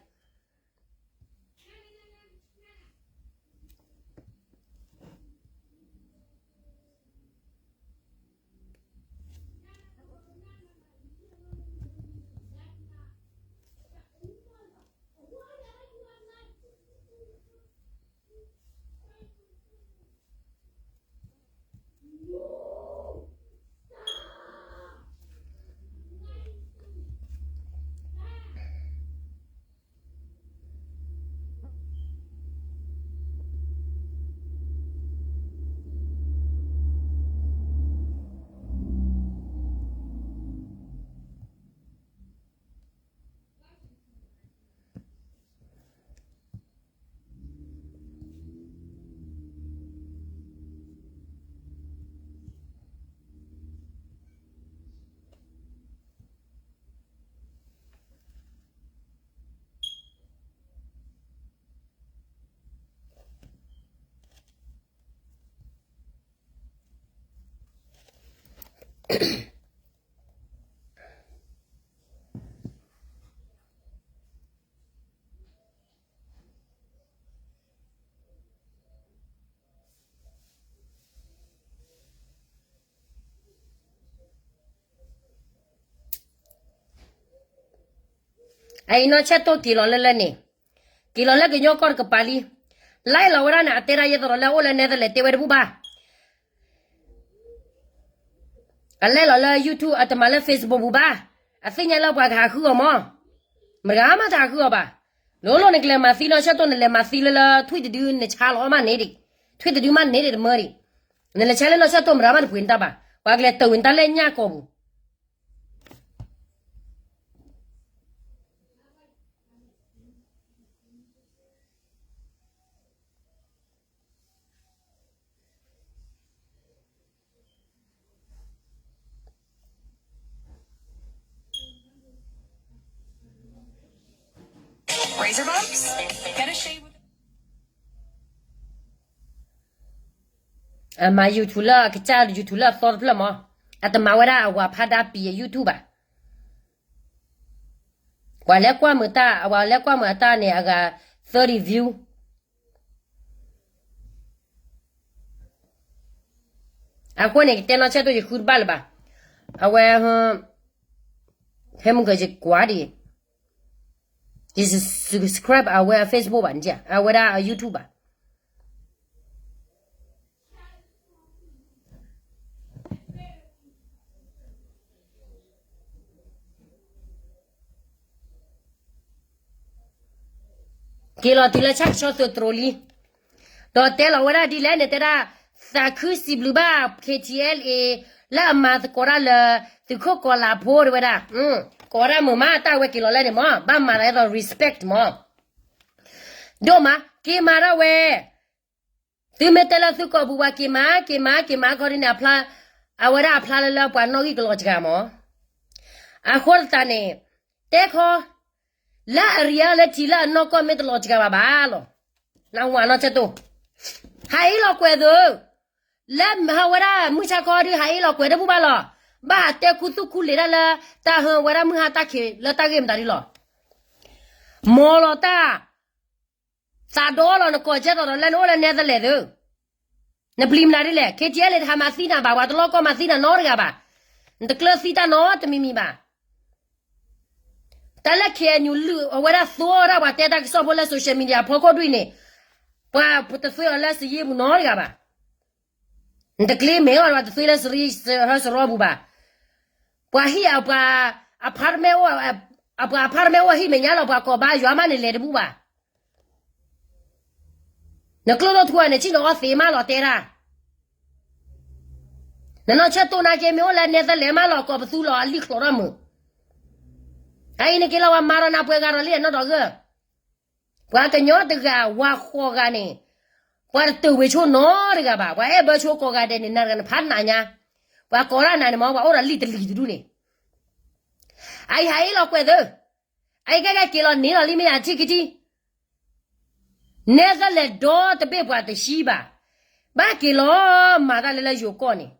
အအံၤနီၢ်ဆၢၣ်တိၢ်က့ၤလီၤလၢလၢန့ၣ်, က့ၤလီၤလၢကညီကီၢ်တကပၤလံ, လဲၤလီၤဝဲဒၣ်န့ၣ် အတဲဒၣ်ယဲသိးဒီး လဲၤအိၣ်လၢနဲသလဲးတဲဝဲတဘူၣ်ဘၣ် အလဲၤလီၤလၢ YouTube အတမၤလၢ Facebook ပူၤဘၣ်, အသ့ၣ်ညါလၢပှၤကဟးဃုအီၤမး, မတၤဂၤမးတဟးဃုအီၤဘၣ်, လိၤလိၤနကလဲၤမၤသံနီၢ်ဆၢၣ်တိၢ် နလဲၤမၤသံလၢလၢ ထွံၣ်တဒု နဆါလီၤမးန့ၣ်ဒံး, ထွံၣ်တဒုမးန့ၣ်ဒံးတမၢဒံး, နလဲၤဆါလၢနီၢ်ဆၢၣ်တိၢ်မတၤဂၤမးတပှ့ၤနတၢ်ဘၣ်, ပှၤကလဲၤတၢ်ဝံၤနတၢ်လၢညၣ်ကိာ်ပူၤ Razor bumps? Get a shave with အမၤ YouTube လၢအကစၢ် YouTube လၢအသီတဖျၢၣ်မး, အတမၤဝဲဒၣ်အဝၤဖးဒါပံၤအ YouTube ဘၣ်. ပှၤလဲၤကွၢ်မုာ်တၢ်, အဝၤလဲၤကွၢ်မုာ်အတၢ်န့ၣ် အဂၤ thirty view. အဃိန့ၣ် ကတဲနီၢ်ဆဲၣ်တိၢ် ယဃုတဘၣ်လၢၤဘၣ်. အဝဲ ဟဲမုၢ်ကယကွၢ်ဒံး, ယ subscribe အဝဲအ Facebook ဘၣ်, အဝဲဒၣ်အ YouTube ဘၣ်. က့ၤလီၤတုၤလၢဆၣ်ကဆီသုးတြိၤလံ, ဒီးတဲလီၤဝဲဒၣ်ဒ်လဲၣ်န့ၣ် တဲဒၣ် သးခုစံးဘျုးဘၣ် KTLA လၢအမၤသကိးတၢ်လၢ သုးခိၣ်ကီၤလးဖိ တဲဝဲဒၣ်, ကိးဝဲဒၣ်မုာ်မး တၢ်ဝဲက့ၤလီၤလဲၣ်န့ၣ်မး ဘၣ်မၤသးဒ်သိး respect မး, ဒိၣ်မး က့ၤမၤဒၣ်ဝဲ သုမ့ၢ်တဲလၢသုကိာ်ပူၤပှၤက့ၤမၤ က့ၤမၤ က့ၤမၤခီဒ်န့ၣ် အဝဲဒၣ်အဖျါလၢလၢပှၤနီၣ်ဂံၢ်ကလီၤစှၤမး, အဃိသတးန့ၣ် တဲခီ လၢအရံၤအါလၢထံးလၢအနီၢ်ကီၢ်မ့ၢ်တလီၤစှၤဘၣ်ဘၣ်လီၤ. နဝၤနီၢ်ဆဲၣ်တိၢ်, ဟးအ့ၣ်လီၤကွဲးသု, လၢဟးဝဲဒၣ်မုၢ်ဆါခီဒုး ဟးအ့ၣ်လီၤကွဲးတဘူၣ်ဘၣ်လီၤ. ဘၣ်ဟးတဲခူသူၣ်ခူလံာ်ဒၣ်လၢ တၢ်ဟၢဝဲဒၣ်မုၢ်ဟါတၢ်ခံးလၢတၢ်ဂ့ၢ်မတၤဒ်လီၤ. မ်လီၤတၢ် သးဒီလီၤနကိးကဲသိးဒီးလၢနအိၣ်လၢနဲသလဲးသု, နပျံၤမနုၤဒ်လဲၣ်. KTLA တဟးမၤသံနၤဘၣ်, ပှၤတလီၢ်ကီၢ်မၤသံနၤနီတဂၤဘၣ်. နတကျၢၤသံတၢ်နီတမံၤမံၤဘၣ်. တၢ်လၢ KNU လုၢ်အဝဲဒၣ်သိအီၣ်ဒၣ်ပှၤတဲတၢ်ကစီၣ်ဖိလၢ social media ဖီခိၣ်ဒ်အံၤန့ၣ်, ပှၤတသွ့အီၤလၢစယ့ၢ်ပူၤနီတဂၤဘၣ်. နတကျ့မဲာ်အီၤဘၣ်, တသွ့လၢစရံစဟၢစရီပူၤဘၣ်. ပှၤဟံၣ်အပှၤ အဖါတမဲအိၣ်, အပှၤအဖါတမဲအိၣ်ဟံၣ်မဲာ်ညါလီၤ, ပှၤကိးဘါယွၤမးန့ၣ်လဲၤတဘူၣ်ဘၣ်. နကျိၣ်ထူအန့ၣ် ဆ့ၣ်နီၤအီသံးမးလီၤတဲတၢ်, နနီၢ်ဆဲၣ်တိၢ်နာ်က့ မ့ၢ်အိၣ်လၢနဲသလဲးမးလီၤ ကိးပသူလီၤ အလံၣ်ချီးထီၣ်မုာ်. အအံၤနက့ၤလီၤ ပှၤမၤဒီးနၤပှဲၤဂၤဒီးလံ အနီၢ်ဒီးဂၢၢ်, ပှၤကညီတဂၤ ဝၤဃိးဂၤန့ၣ်, ပှၤတတုာ်ဝံၤဆိနီတဂၤဘၣ်, ပှၤအဲၣ်ဘၢဆိကိးဂၤဒဲးန့ၣ် နၤတဂၤနဖးနးညါ, ပှၤကိးဒၣ်နၤန့ၣ်မး ပှၤအိၣ်ဒီးလံာ်တလံာ်တဒူၣ်န့ၣ်, အအံၤဟးအ့ၣ်လီၤကွဲးသု, အအံၤကဲကဲက့ၤလီၤန့ၣ်လီၤလံ မ့ၢ်ယထံၣ်ကထံၣ် နဲသလဲးဒီတဘ့ၣ်ပှၤတဟံးဘၣ်, ဘၣ်က့ၤလီၤမၤတၢ်လၢလၢယိၤကီၢ်န့ၣ်,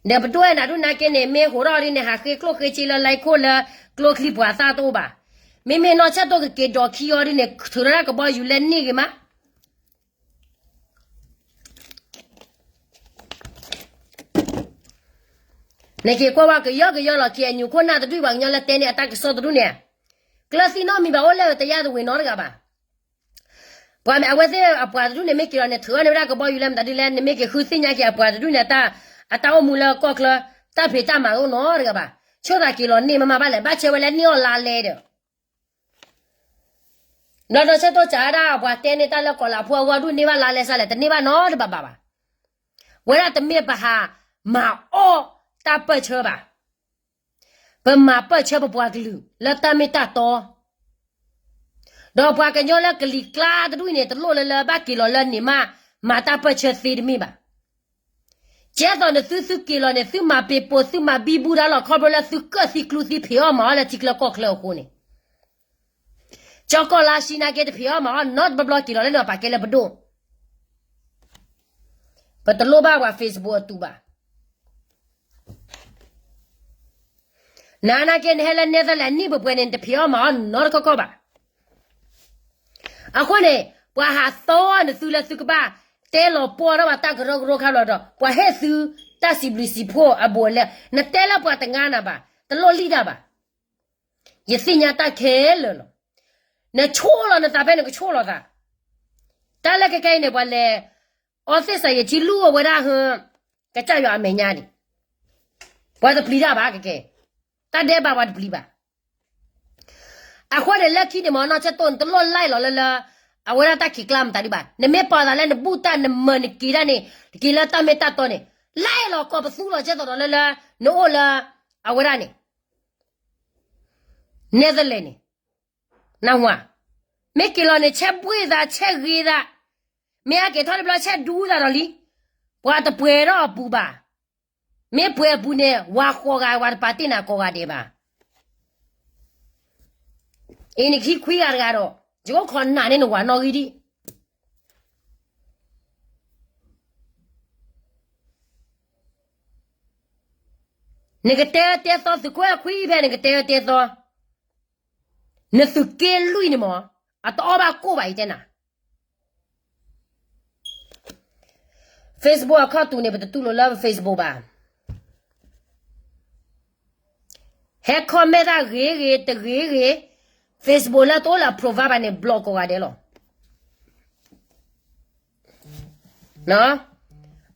ဒီးပဒိၣ်အဲၣ်နၤဒုးနာ်က့န့ၣ် မ့ၢ်ဟိးထီၣ်ဒ်န့ၣ် ဟးဃ့ကျိၣ်ဃ့စ့လၢလၢခိၣ်လၢကျိချံပှၤသၣ်တအိၣ်ဘၣ်. မ့မ့ၢ်နီၢ်ဆဲၣ်တိၢ်ကက့ၤဒိးခံအီၤဒ်န့ၣ် ထုးထီၣ်ဒၣ်ကဘီယူၤလဲန့ၢ်ဂ့ၤမး နက့ၤကွၢ်ဝဲကယီကယီလီၤ KNU ခိၣ်နၢ်တဒူၣ် ပှၤကညီလၢတဲန့ၢ်အတၢ်ကစီၣ်တဒူၣ်န့ၣ်, ကျၢၤသံနီတမံၤဘၣ် အိၣ်လၢတယၢ်တဝ့ၤနီတဂၤဘၣ်. ပှၤမ့ၢ်အဝဲသ့ၣ်အပှၤတဒူၣ်န့ၣ် မ့ၢ်က့ၤလီၤန့ၣ် ထုးထီၣ်န့ၢ်ဝဲဒၣ်ကဘီယူၤလၢမတၤဒ်လဲၣ် နမ့ၢ်က့ၤဃုသ့ၣ်ညါက့ၤအပှၤတဒူၣ်န့ၣ် အတၢ်အိၣ်မူလၢကီၢ်ချၢ တၢ်ဖံးတၢ်မၤတအိၣ်နီတဂၤဘၣ်. ဆိသးက့ၤလီၤန့ၢ်မးမးဘၣ်လဲၣ် ဘၣ်ဆၢဝဲလၢန့ၢ်အီၤလါလဲဒီး ဘျီဒီးဆၢတိၢ်စးဒၣ် ပှၤတဲန့ၢ်တၢ်လၢကီၤလးဖိအဂီၢ်ဒူၣ်န့ၢ်ဘၣ်လါလဲစးလဲၣ် တန့ၢ်ဘၣ်နီတဘးဘးဘၣ်. ဝဲဒၣ်တမ့ၢ်ပဟးမၤအီၣ်တၢ်ပၢၢ်ဆၢဘၣ်. ပမၤပၢၢ်ဆၢပပှၤကလုာ်လၢတၢ်မ့ၢ်တၢ်တီ ဒီးပှၤကညီလၢကလံၤကျါတဒူၣ်အံၤန့ၣ် တလိၣ်လၢလၢဘၣ်က့ၤလီၤလၢန့ၣ်မး မၤတၢ်ပၢၢ်ဆၢသ့တမ့ၢ်ဘၣ်. ကဲသိးန့ၣ်သုသုက့ၤလီၤန့ၣ် သုမၤပ့ၤပိာ်သုမၤဘံဘူတၢ်လီၤခီဖျိလၢသုကၢၣ်သံကျူသံဖံးအီၣ်မၤအီၣ်လၢထံချၢကီၢ်ချၢအဃိန့ၣ် ကၠီကီၢ်လါဆံနာ်က့တဖံးအီၣ်မၤအီၣ်နီတဘျီဘျီက့ၤလီၤလၢန့ၣ်ပာ်ကဲလၢပဒိၣ် ပတလိၣ်ဘၣ်ပှၤ Facebook အတူးဘၣ်. နနာ်က့နဟဲလၢနဲသလဲးနံၣ်ပှဲၤပှဲၤန့ၣ် နတဖံးအီၣ်မၤအီၣ်နီတခီခီဘၣ်. အဃိန့ၣ် ပှၤဟးသီနသုလၢသုကဘၣ် တဲလီၤပှီၢ်ထီၣ်ဘၣ်တၢ်ကရၢကရိခါဘျီဒီး ပှၤဟ့ၣ်သုတၢ်စံးဘျုးစံးဖှိၣ်အဘူးအလဲ နတဲလၢပှၤတငါနၤဘၣ် တလိၣ်လံၣ်တၢ်ဘၣ်. ယသ့ၣ်ညါတၢ်ခဲလၢာ်လီၤ. နဆိၣ်လီၤနသးဖဲနကဆိၣ်လီၤသး. တၢ်လၢကကဲအံၤန့ၣ် ပှၤလဲၤအီသ့ၣ်စးယထံလူၢ်အဝဲဒၣ်ဟၢ ကစၢ်ယွၤအမဲာ်ညါန့ၣ် ပှၤတပျံၤတၢ်ဘၣ်ကကဲ တၢ်ဒဲးဘးပှၤတပျံၤဘၣ်. အဃိန့ၣ်လၢခံန့ၣ်မ့ၢ်နီၢ်ဆဲၣ်တိၢ်န့ၣ် တလိၣ်လၢလီၤလၢလၢ အဝဲဒၣ်တၢ်ခံးကျါမတၤဒံးဘၣ်. နမ့ၢ်ပာ်သးလၢနဘူၣ်တၢ်နမၤနက့ၤတၢ်န့ၣ် တက့ၤလၢတၢ်မ့ၢ်တၢ်တီန့ၣ် လၢလီၤကိးပသူလီၤကဲသိးဒီးလၢလၢ နအိၣ်လၢ အဝဲဒၣ်န့ၣ် နဲသလဲးန့ၣ် နဝၤ မ့ၢ်က့ၤလီၤန့ၣ် ဆဲးဘှ့ၣ်သး ဆဲးဂ့ၤသး, မ့ၢ်အက့ၤထီၣ်တဘျီ ဆဲးဒူသးဒီးလံ. ပှၤတပှဲၤထီၣ်အပူၤဘၣ်. မ့ၢ်ပှဲၤအပူၤန့ၣ် ဝၤဃိးဂၤ ပှၤတပာ်တ့ၢ်နၤကိးဂၤဒဲးဘၣ်. အံၤနကဟံးခွံဂၤတဂၤဒီး ယအိၣ်ခိးနၤန့ၣ်နဝၤနီၣ်ဂံၢ်ဒံး. နကတဲအၢတဲသီ သုးခိၣ်အဲၣ်ခွံဖဲ နကတဲအၢတဲသီ, နသုးက့လွံၢ်န့ၣ်မး, အတအီၣ်ဘၣ်ကိၣ်ဘၣ် ယတဲနၤ. Facebook အခီၣ်တူာ်န့ၣ် ပတတူၢ်လိာ်လၢ Facebook ဘၣ်. ဟဲ comment တၢ်ဂ့ၤဂ့ၤ တဂ့ၤဂ့ၤ, Facebook လၢတအိၣ်လၢ approve ဘၣ်န့ၣ် block ကိးဂၤဒဲးလီၤ.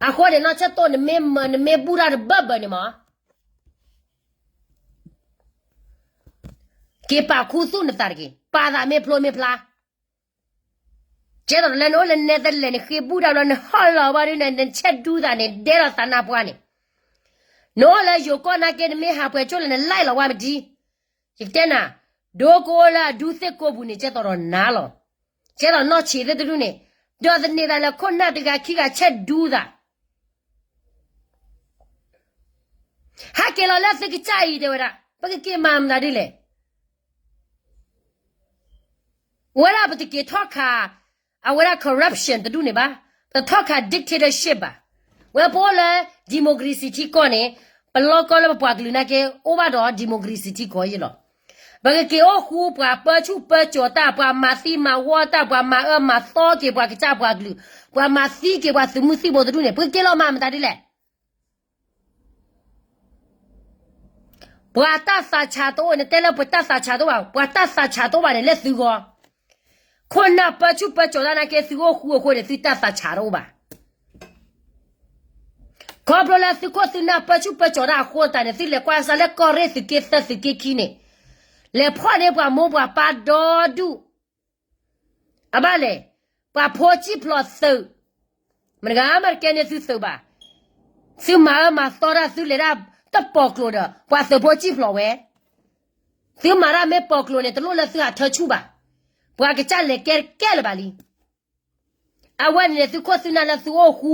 အဃိန့ၣ် နီၢ်ဆၢၣ်တိၣ် နမ့ၢ်မၤ နမ့ၢ်ဘူၣ်တၢ်တဘၢဘၢန့ၣ်မး, က့ၤပာ်ခူသူၣ်နသးတက့ၢ်. ပာ်သးမ့ၢ်ဖျိမ့ၢ်ဖျါ, ကဲသိးလၢနအိၣ်လၢ Netherlands နဃ့ဘူၣ်တၢ်ဘျီ နဟီၣ်လီၤဝဲဒၣ်န့ၣ် နဆဲးဒူသးန့ၣ် ဒဲလီၤသးနါပှၢ်န့ၣ်, နအိၣ်လၢယိၤကီၢ်နာ်က့ နမ့ၢ်ဟးပှဲၤဆိၣ်လၢ န like လီၤဝဲမတံၤ, ယကတဲနၤ, ဒိကအိၣ်လၢအဒူသ့ၣ်ကိးပူၤန့ၣ် ကဲသိးဒီးနၤလီၤ. ကဲသိးနီၢ်ဆံးသ့ၣ်တဒူၣ်န့ၣ်, ဒီးသန့ၤသးလၢခိၣ်နၢ်တဂၤခံဂၤဆဲးဒူသး ဟဲက့ၤလီၤလၢသုကစၢ်အံၤ တဲဝဲဒၣ်, ပကက့ၤမၤမတၤဒ်လဲၣ်. ဝဲဒၣ်ပတက့ၤထီၣ်ခး အဝဲဒၣ် corruption တဒူၣ်န့ၣ်ဘၣ်, ပတထီၣ်ခး dictatorship ဘၣ်. ဝဲပအိၣ်လၢ democracy ထံကီၢ်န့ၣ်, ပလီၢ်ကီၢ်လၢပပှၤကလုာ်နာ်က့ အိၣ်ဘၣ်ဒီး democracy ထံကီၢ်ယဲလီၤ. ပကက့ၤအိၣ်ဃူပှၤပၢဆူၣ်ပၢကၠီၤတၢ်, ပှၤမၤသံမၤဝီတၢ်, ပှၤမၤအၢမၤသီက့ၤပှၤကစၢ်ပှၤကလုာ်, ပှၤမၤသံက့ၤပှၤသုးမုၢ်သံၣ်ဘိတဒူၣ်န့ၣ် ပကက့ၤလီၤမၤမတၤဒ်လဲၣ်. ပှၤတၢ်သးဆးတအိၣ်, နတဲလၢပှၤတၢ်သးဆးတအိၣ်ဘၣ်, ပှၤတၢ်သးဆးတအိၣ်ဘၣ်န့ၣ် လၢသုဂီၢ်, ခိၣ်နၢ်ပၢဆူၣ်ပၢကၠီၤတၢ်နာ်က့ သုအိၣ်ဃူအဃိန့ၣ် သုတၢ်သးဆးတအိၣ်ဘၣ်. ခီဖျိလၢသုခိၣ်သုနၢ်ပၢဆူၣ်ပၢကၠီၤတၢ်အဃိသတးန့ၣ် သုလဲၤကွၢ်စၢ်လၢကီၢ်ရ့ၣ်သုးက့သၢသုးက့ခံန့ၣ်, လဲၤဖီၣ်န့ၢ်ပှၤမိၢ်ပှၤပၢ်ဒီဒူၣ် အဘၣ်လဲၣ်, ပှၤဖိစံၣ်ဖျိးသုး, မတဂၤမတကဲန့ၣ်သုသုးဘၣ်, သုမၤအၢမၤသီတၢ် သုလဲၤတၢ်တပိာ်ကျိၤဒီး ပှၤသုးဖိစံၣ်ဖျိးဝဲ, သုမၤတၢ်မ့ၢ်ပိာ်ကျိၤန့ၣ် တလိၣ်လၢသုဟးထၢဆူၣ်ဘၣ်, ပှၤကစၢ်လဲၤကဲကဲလၢၤဘၣ်လံ. အဝဲန့ၣ်န့ၣ် သုခိၣ်သုနၢ်လၢသုအိၣ်ဃူ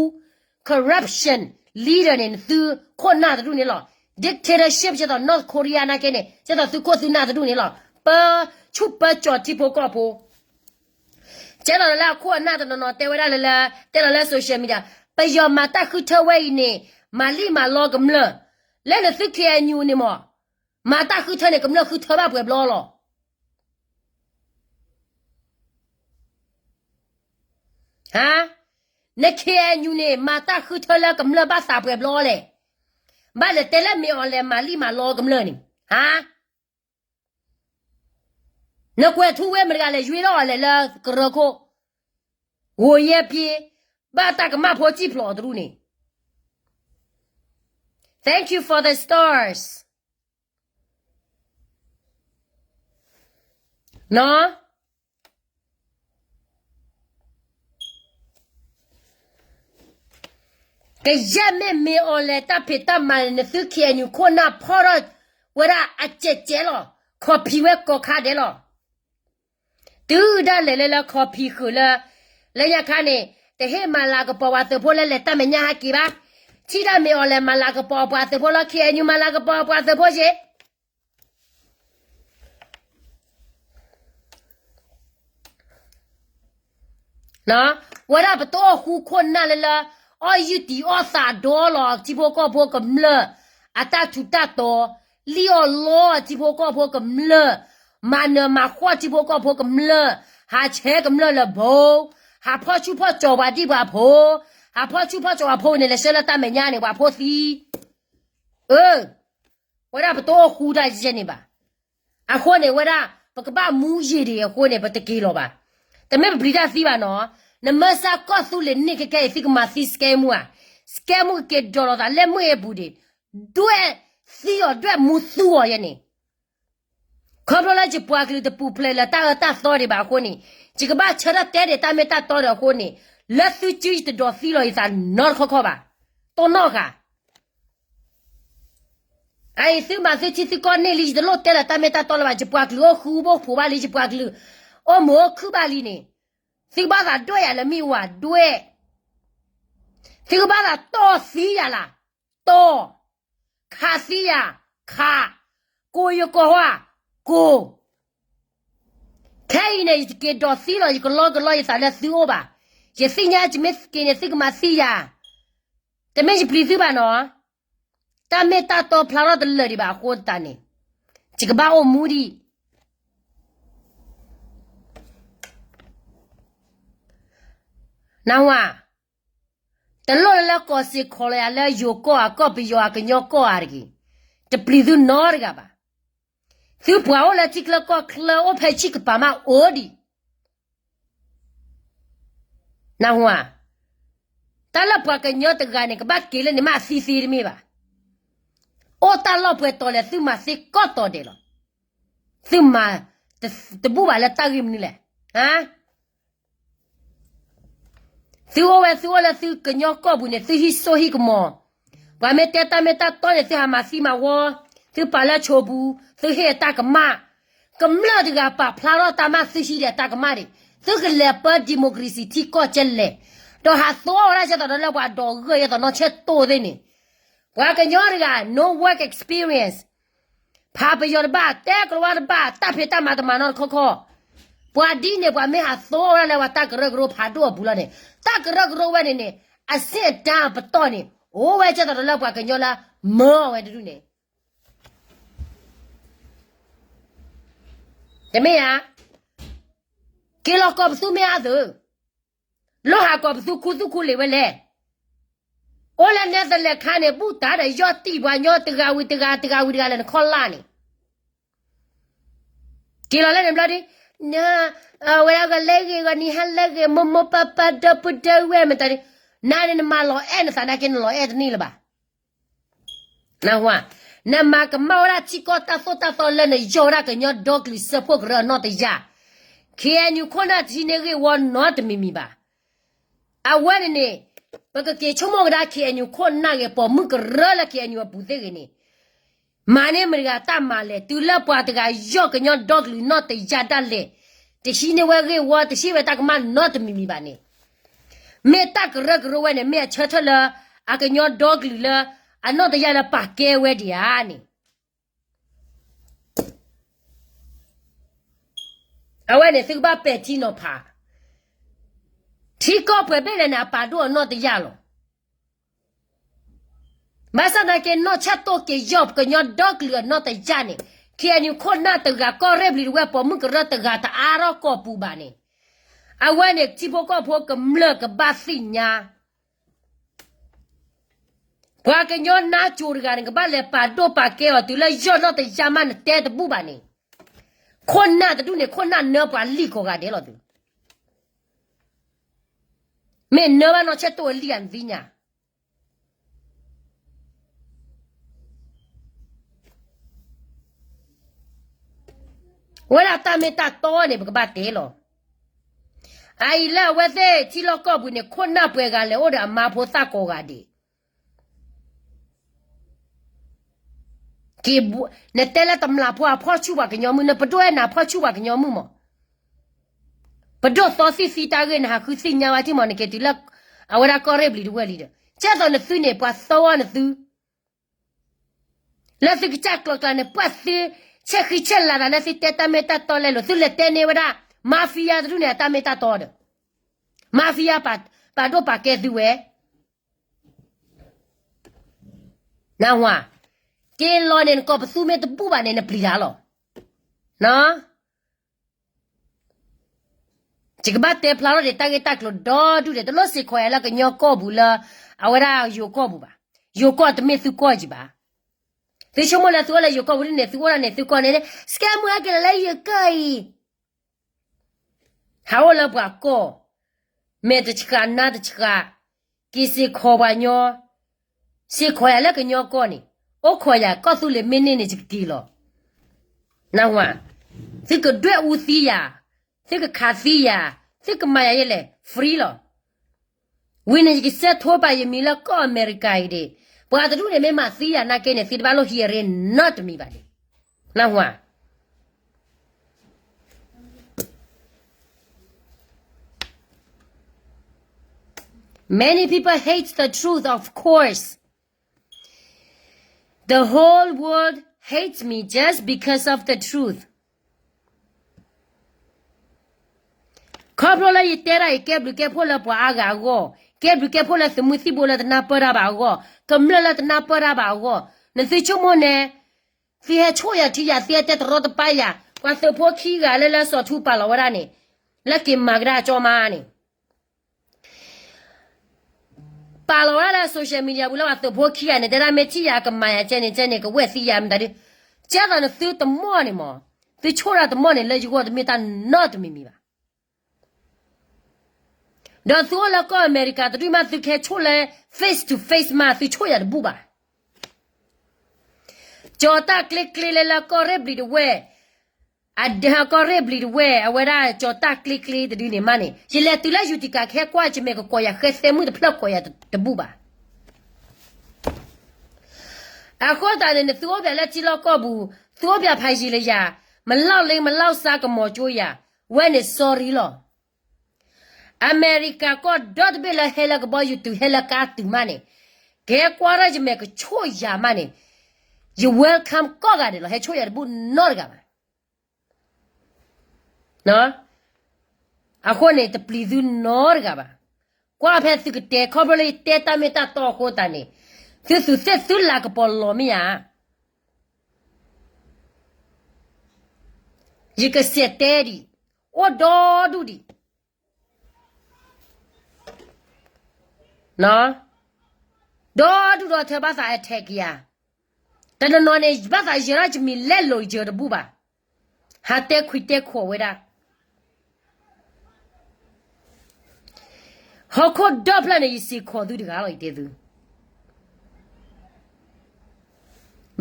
corruption leader န့ၣ် သုခိၣ်နၢ်တဒူၣ်န့ၣ်လီၤ. Dictatorship ကဲသိး North Korea နာ်က့န့ၣ် ကဲသိးသုခိၣ်သုနၢ်တဒူၣ်န့ၣ်လီၤ. ပၢဆူၣ်ပၢကၠီၤထံဖိကီၢ်ဖိ ကဲသိးလၢအခိၣ်အနၢ်တနီၤနီၤတဲဝဲဒၣ်လၢ တဲလီၤလၢ social media ပယီၤမၤတၢ်ဃုထၢဝဲအံၤန့ၣ် မၤလံၣ်မၤလီကမျၢၢ်, လၢနသု K N U န့ၣ်မး မၤတၢ်ဃုထၢန့ၣ် ကမျၢၢ်ဃုထၢဘၣ်ပှဲၤဘျီလီၤ. န K N U န့ၣ် မၤတၢ်ဃုထၢလၢကမျၢၢ်ဘၣ်သးပှဲၤဘျီလဲၣ်. ဘၣ်လဲၤတဲလၢမ့ၢ်အီၤလဲၤမၤလံၣ်မၤလီကမျၢၢ်န့ၣ် ဟါ နကွဲးထူဝဲမတဂၤလဲၤယွ့ထီၣ်အီၤလဲၣ်လၢကရၢခိၣ်, ဂိၤယဲၢ်ပျ့, ဘၣ်တၢ်ကမၣ်ဖိစံၣ်ဖျိးတရူၢ်န့ၣ် Thank you for the stars. နီၢ် ကယဲၢ်မ့ၢ်မ့ၢ်အီၤလဲၤတၢ်ဖံးတၢ်မၤန့ၣ် နသု K N U ခိၣ်နၢ်ဖီၣ်ထီၣ်ဝဲဒၣ်အစဲးစဲးလီၤ, ခီၣ်ဖံးဝဲကိးခါဒဲးလီၤ. တုၤဒၣ်လဲာ်လၢလၢခီၣ်ဖံးဃုာ်လၢ လၢညါခါန့ၣ် တဟ့ၣ်မၤလၤကပီၤပှၤသုးဖိလၢလဲၤတၢ်မဲာ်ညါဟဲက့ၤဘၣ်. ထံၣ်ဒၣ်မ့ၢ်အီၤလဲၤမၤလၤကပီၤပှၤသုးဖိလၢ K N U မၤလၤကပီၤပှၤသုးဖိယ့ၣ် ဝဲဒၣ်ပတအိၣ်ဃူခိၣ်နၢ်လၢလၢ အီၣ်ယုၢ်တံၤအီၣ်သးဒီလီၤထံဖိကီၢ်ဖိကမျၢၢ် အတၢ်ထူးတၢ်တီၤ, လံၣ်အီၣ်လီအီၣ်ထံဖိကီၢ်ဖိကမျၢၢ်, မၤနၢၤမၤဃီၣ်ထံဖိကီၢ်ဖိကမျၢၢ်, ဟးဆဲးကမျၢၢ်လၢဘိ, ဟးဖီၣ်ဆူၣ်ဖီၣ်ကၠီၤပှၤဒံၣ်ပှၤဖိ, ဟးဖီၣ်ဆူၣ်ဖီၣ်ကၠီၤပှၤဖိန့ၣ် လဲၤဆှၢလၢတၢ်မဲာ်ညါန့ၣ် ပှၤဖိသံ အၢ ဝဲဒၣ်ပတအိၣ်ဃူတၢ်ယဲန့ၣ်ဘၣ်. အဃိန့ၣ်ဝဲဒၣ် ပကဘၣ်မူယံာ်ဒံးအဃိန့ၣ် ပတက့ၤလီၤဘၣ်. တမ့ၢ်ပပျံၤတၢ်သံဘၣ်နီၤ, နမၢစၢ်ကီၢ်သူလ့ၤန့ၢ်ခဲကဲအံၤ သုကမၤသံ scam မူဧါ, scam မူကက့ၤဒိးလိာ်သးလၢမုၢ်အ့ပူၤဒံး, ဒွဲၣ်သံအီၤ ဒွဲၣ်မူသူအီၤယဲန့ၣ် ခီဖျိလၢယပှၤကလုာ်တပူၤဖျဲးလၢတၢ်အၢတၢ်သီဒံးဘၣ်အဃိန့ၣ်, ယကဘၣ်ဆၢထၢၣ်တဲဒံးတၢ်မ့ၢ်တၢ်တီဒီးအဃိန့ၣ်, လၢသုစုယတဒိးသံလီၤယသးနီတခီခီဘၣ်. တိၢ်နီၣ်ဃာ် အအံၤသုမၤသုထံသုကီၢ်န့ၢ်လံ ယတလိၣ်တဲလၢတၢ်မ့ၢ်တၢ်တီလၢၤဘၣ်, ယပှၤကလုာ်အိၣ်ဃူအိၣ်ဖိးဘၣ်လံ, ယပှၤကလုာ်အိၣ်မုာ်အိၣ်ခုၣ်ဘၣ်လံန့ၣ်, သုဘၣ်သးဒွဲၣ်ယၤလၢမ့ၢ်ဝၤဒွဲၣ်, သုကဘၣ်သးတီၢ်သံယၤလၢ်, တီၢ်, ခးသံယၤ, ခး, ကိးယကိးဟါ, ကိး ခဲအံၤန့ၣ် ယတက့ၤဒိးသံလီၤ, ယကလီကလီယသးလၢသုအိၣ်ဘၣ်. ယသ့ၣ်ညါယမ့ၢ်က့ၤန့ၣ် သုကမၤသံယၤ, တမ့ၢ်ယပျံၤသုဘၣ်နီၤ. တၢ်မ့ၢ်တၢ်တီဖျါထီၣ်တလၢာ်ဒံးဘၣ်အဃိသတးန့ၣ်, ယကဘၣ်အိၣ်မူဒံး နၢ်ဟူဧါ, တလိၣ်လၢလၢကီၢ်စ့ၢ်ကီးလၢယၤလၢယိၤကီၢ်ဧါ ကီၢ်ပယီၤဧါ ကညီကီၢ်ဧါတဂ့ၤ, တပျံၤသုနီတဂၤဘၣ်. သုပှၤအိၣ်လၢထံချၢကီၢ်ချၢအိၣ်ဖဲဆံးကပၤမးအိၣ်ဒံး, နၢ်ဟူဧါ, တၢ်လၢပှၤကညီတဂၤန့ၣ် ကဘၣ်က့ၤလၢန့ၣ်မးအသံသ့တမ့ၢ်ဘၣ်. အိၣ်တၢ်လီၢ်ပှဲၤတီၤလဲၣ် သုမၤသ့ကီၢ်တီၤဒဲးလီၤ. သုမၤတဘူၣ်ဘၣ်လၢတၢ်ဂ့ၢ်မနုၤလဲၣ်. သုအိၣ်ဝဲ သုအိၣ်လၢသုကညီကီၢ်ပူၤန့ၣ် သုဟံးစိဟံးကမီၤ, ပှၤမ့ၢ်တဲတၢ်မ့ၢ်တၢ်တီန့ၣ် သုဟးမၤသံမၤဝီ, သုပာ်လၢဆိပူၤ, သုဟ့ၣ်အတၢ်ကမၣ်, ကမျၢၢ်တဂၤပာ်ဖျါထီၣ်တၢ်မၤသုဟံးဒီးတၢ်ကမၣ်န့ၣ် သုကလဲၤပၢ democracy ထံကီၢ်ကဲလဲၣ်, ဒီးဟးသိအီၣ်ဝဲဒၣ်ကဲသိးဒီးလၢပှၤဒီးဂၢၢ်ယဲသိးနီၢ်ဆဲးတိၢ်သ့ၣ်န့ၣ်, ပှၤကညီတဂၤ no work experience, ဖးပယီၤတဘၣ် တဲကလၤဝါတဘၣ် တၢ်ဖံးတၢ်မၤတမၤနီတခီခီ, ပှၤဒ်န့ၣ် ပှၤမ့ၢ်ဟးသိအီၣ်ဝဲဒၣ်လၢပှၤတၢ်ကရၢကရိဖးဒိၣ်အပူၤလီၤန့ၣ်, တၢ်ကရၢကရိဝဲန့ၣ်န့ၣ် အဆင့်အတန်းအပတီၢ်န့ၣ် အိၣ်ဝဲကဲသိးဒီးလၢပှၤကညီလၢမၢအီၣ်ဝဲတဒူၣ်န့ၣ် တမ့ၢ်ဧါ. က့ၤလီၤကီးပသူမ့ၢ်အါသု, လိၣ်ဟးကီးပသူခူသူၣ်ခူလံာ်ဝဲလဲၣ်. အိၣ်လၢနဲသလဲးခါန့ၣ် ဘူၣ်တၢ်ဒီးယီၢ်တံၢ်ပှၤညီတဂၤဝံၤတဂၤ တဂၤဝံၤတဂၤလၢနခီၣ်လၢ်န့ၣ် က့ၤလီၤလၢန့ၣ်ဘျီဒ်, ဝဲဒၣ်ဂီၤလၢဂ့ၤ ဂီၤနံၤဟါလၢဂ့ၤ မိၢ်မိၢ်ပၢ်ပၢ် ဒီပုၢ်ဒီဝဲၢ်မတၤဒ်, နၤန့ၣ်နမၤလီၤအဲၣ်နသးနာ်က့ နလီၤအဲၣ်တန့ၢ်လၢၤဘၣ်. နၢ်ဟူဧါ, နမၤကမၣ်ဝဲဒၣ်ထံကီၢ်တၢ်သိၣ်တၢ်သီလၢနယီၢ်ဝဲဒၣ်ကညီဒီကလုာ်စၢဖှိၣ်ကရၢအနီၢ်တယၢ်, ခ့ၣ်အဲၣ်ယူၣ်ခိၣ်နၢ်တဟံးန့ၢ်ဂ့ၢ်ဝီနီတမံၤမံၤဘၣ်. အဝဲန့ၣ်န့ၣ်, ပကက့ၤဆိကမိၣ်ကဒါ ခ့ၣ်အဲၣ်ယူၣ်ခိၣ်နၢ်ဂ့ၤ ပိာ်မုၣ်ကရၢလၢ ခ့ၣ်အဲၣ်ယူၣ်အပူၤသ့ၣ်ဂ့ၤန့ၣ်, မၤန့ၢ်မတၤတဂၤတၢ်မၤလဲၣ်, တုၤလၢပှၤတဂၤယီၢ်ကညီဒီကလုာ်နီၢ်တယၢ်ဒၣ်လဲာ်, တဟံးန့ၢ်ဝဲဂ့ၢ်ဝီ တဟ့ၣ်ဝဲတၢ်ကမၣ်နီတမံၤမံၤဘၣ်န့ၣ်, မ့ၢ်တၢ်ကရၢကရိဝဲန့ၣ် မ့ၢ်အဆၢထၢၣ်လၢ အကညီဒီကလုာ်လၢ အနီၢ်တယၢ်လၢပာ်ကဲဝဲဒံးဧါန့ၣ် အဝဲန့ၣ်သုကဘၣ်ပဲာ်ထံနီၤဖး, ထံကီၢ်ပှဲၤဘ့ၣ်လဲၣ်န့ၣ် အပာ်ဒိၣ်အနီၢ်တယၢ်လီၤ. ဘၣ်ဆၣ်သနာ်က့ နီၢ်ဆၣ်တိၢ်က့ၤယီၢ်ပကညီဒီကလုာ်အနီၢ်တယၢ်န့ၣ်, ခ့ၣ်အဲၣ်ယူၣ်ခိၣ်နၢ်တဂၤ ကီၢ်ရ့ၣ်ဘျံၤတဝဲၢ် ပိာ်မုၣ်ကရၢတဂၤတအါထီၣ်ကီၢ်ပူၤဘၣ်န့ၣ်, အဝဲန့ၣ်ထံဖိကီၢ်ဖိကမျၢၢ်ကဘၣ်သ့ၣ်ညါ ပှၤကညီနါစိၤတဂၤန့ၣ် ကဘၣ်လဲၤပာ်ဒိၣ်ပာ်ကဲအီၤတုၤလၢယီၢ်နီၢ်တယၢ်မးနတဲတဘူၣ်ဘၣ်န့ၣ်, ခိၣ်နၢ်တဒူၣ်န့ၣ် ခိၣ်နၢ်နၢပှၤလံၣ်ကိးဂၤဒဲးလီၤသု, မ့ၢ်နၢဘၣ်နီၢ်ဆၢတိၢ်အလံၣ်ဧါနသ့ၣ်ညါ ဝဲဒၣ်တၢ်မ့ၢ်တၢ်တီန့ၣ် ပကဘၣ်တဲလီၤ. အအံၤလၢအဝဲသ့ၣ်ထံလီၢ်ကီၢ်ပူၤန့ၣ် ခိၣ်နၢ်ပှဲၤဂၤလဲၣ်အိၣ်ဒီးအမါဖိသၣ်ကိးဂၤဒဲး နတဲလၢတမျၢ်ဖိအဖီၣ်ဆူၣ်ပှၤကညီမုၣ် နပဒိၣ်အဲၣ်နၤဖီၣ်ဆူၣ်ပှၤကညီမုၣ်မး, ပဒိၣ်သီသံၣ်သံတၢ်ဂ့ၢ် နဟးဃုသ့ၣ်ညါဝဲထံမး နက့ၤတုၤလၢ အဝဲဒၣ်ကီၢ်ရ့ၣ်ဘျံၤတဝဲၢ်လံဒီး ကဲသိးနသုန့ၣ် ပှၤသီဝဲနသု လၢသုကစၢ်ကျိၤကျါန့ၣ် ပှၤသုဆဲးဃံဆဲးလၤသးလၢသုတဲတၢ်မ့ၢ်တၢ်တီလဲလိာ် သုလဲၤတဲန့ၢ်ဝဲဒၣ် mafia တဒူၣ်န့ၣ် အတၢ်မ့ၢ်တၢ်တီဒီး mafia ပာ်ဒိၣ်ပာ်ကဲသုဝဲ နၢ်ဟူဧါ, က့ၤလီၤန့ၣ် နကိးပသူမ့ၢ်တဘူၣ်ဘၣ်န့ၣ် နပျံၤတၢ်လီၤ. ယကဘၣ်တဲဖျါထီၣ်ဒံးတၢ်ဂ့ၢ်တၢ်ကျိၤဒီဒူၣ်ဒဲး တလိၣ်စ့ၢ်ကီးယၤလၢကညီကီၢ်ပူၤလၢ အဝဲဒၣ်ယိၤကီၢ်ပူၤဘၣ်. ယိၤကီၢ်တမ့ၢ်သုကီၢ်ကံဘၣ်. သုဆိကမိၣ်လၢသုအိၣ်လၢယိၤကီၢ်ပူၤဒ်န့ၣ် သုအိၣ်ဒၣ်န့ၣ် သုကီၢ်န့ၣ် စကဲမုၢ်ဟဲက့ၤလီၤလၢယိၤကီၢ်အံၤ ဟးအိၣ်လၢပှၤကီၢ်, မဲာ်တဆှးနါတဆှး, က့ၤစ့ၢ်ကီးပှၤညီ, စ့ၢ်ကီးယၤလၢကညီကီၢ်န့ၣ်, အိၣ်ခိးယၤကီၢ်သူလ့ၤမ့ၢ်န့ၢ်န့ၣ် ယကက့ၤလီၤ. နၢ်ဟူဧါ, သုကဒွဲၣ်အူသံယၤ, သုကခးသံယၤ, သုကမၤယၤယဲလဲၣ် free လီၤ. ဝံၤန့ၣ် ယကစဲးထိပာ်ယမံၤလၢကီၢ်အမဲရကၤအံၤဒၣ်, ပှၤတဒူၣ်န့ၣ် မ့ၢ်မၤသံယၤနာ်က့န့ၣ် သုတဘၣ်လိၣ်ဟံးအရ့နီတမံၤဘၣ်န့ၣ်, နၢ်ဟူဧါ. Many people hate the truth, of course. The whole world hates me just because of the truth. ခီဖျိလၢယတဲဒၣ်အံၤ ကဲဘျုးကဲဖှိၣ်လၢပှၤအါဂၤအဂီၢ်, ကဲဘျုးကဲဖှိၣ်လၢသုးမုၢ်သံၣ်ဘိလၢတနၢ်ပၢၢ်တၢ်ဘၣ်အဂီၢ်, ကမျၢၢ်လၢတနၢ်ပၢၢ်တၢ်ဘၣ်အဂီၢ်, နသုဆိကမိၣ်န့ၣ်, သုဟဲဆိၣ်ယၤထံယၤ သုဟဲတဲတရီတပါယၤ, ပှၤသုးဖိခံဂၤလၢလၢစီၤထူပာ်လီၤဝဲဒၣ်န့ၣ်, လၢက့ၤမၤကဒါကၠီမါန့ၣ် ပာ်လီၤဝဲဒၣ်လၢ social media ပူၤလၢပှၤသုးဖိခံဂၤန့ၣ် တဲဒၣ်မ့ၢ်ထံၣ်ယၤကမၤယၤကဲန့ၣ်ကဲန့ၣ် ကဝဲၢ်သံယၤမတၤဒု, ကဲသိးနသုတမီၢ်န့ၣ်မး, သုဆိၣ်တၢ်တမီၢ်န့ၣ် လၢယဂီၢ်တမ့ၢ်တၢ်နီတမံၤမံၤဘၣ်. ဒီးသုအိၣ်လၢကီၢ်အမဲရကၤတဒူၣ်မး သုကဟဲဆိၣ်လၢ face to face မး သုဆိၣ်ယၤတဘူၣ်ဘၣ်. ကၠီၤတၢ်ကျ့ကျ့လၢလၢကီၢ်ရ့ၣ်ဘျံၤတဝဲၢ်, အဒၢးကီၢ်ရ့ၣ်ဘျံၤတဝဲၢ် အဝဲဒၣ်ကၠီၤတၢ်ကျ့ကျ့တဒုန့ၣ်မးန့ၣ် ယလဲၤတုၤလၢယူၤတံကး ကဟဲကွၢ်ယမဲာ်ကကိးယၤ ဃဲသဲမုၣ်တဖျၢၣ်ကိးယၤတဘူၣ်ဘၣ်. အဃိသတးန့ၣ် နသုအိၣ်ပၠးလၢထံလီၢ်ကီၢ်ပူၤ, သုအိၣ်ပၠးဖးယံာ်လၢယၤ, မလီၢ်လ့မလီၢ်စါကမီၤကၠိယၤ, ဝဲန့ၣ် sorry လီၤ. အမဲရကၤကီၢ်ဒီတဘ့ၣ်လၢဟဲလၢကဘီယူၤတုၤ ဟဲလၢကါတုၤမးန့ၣ်, ကဟဲကွၢ်ထီၣ်ယမဲာ်ကဆိၣ်ယၤမးန့ၣ်, ယ welcome ကိးဂၤဒဲးလီၤ, ဟဲဆိၣ်ယၤတဘူၣ်နီတဂၤဘၣ်. အဃိန့ၣ် တပျံၤသုနီတဂၤဘၣ်. ကွၢ်ဖဲသုကတဲ ခီဖျိလၢယတဲတၢ်မ့ၢ်တၢ်တီအဃိသတးန့ၣ်, သုသူၣ်သ့ၣ်သုလၤကပီၤလီၤမ့ၢ်ဧါ. ယကစဲးတဲဒံး, အိၣ်ဒီဒူၣ်ဒံး, ဒီဒူၣ်ဒီထၢဘၣ်သး attack ယၤ, တနီၤနီၤန့ၣ် ဘၣ်သးယၢၤဒၣ်ယမံၤလဲလိာ်ယၢၤတဘူၣ်ဘၣ်, ဟးတဲခွံတဲခိးဝဲဒၣ် ဟီၣ်ခိၣ်ဒီဖျၢၣ်န့ၣ် ယစံးခိးသုတဂၤလီၤ ယတဲသု.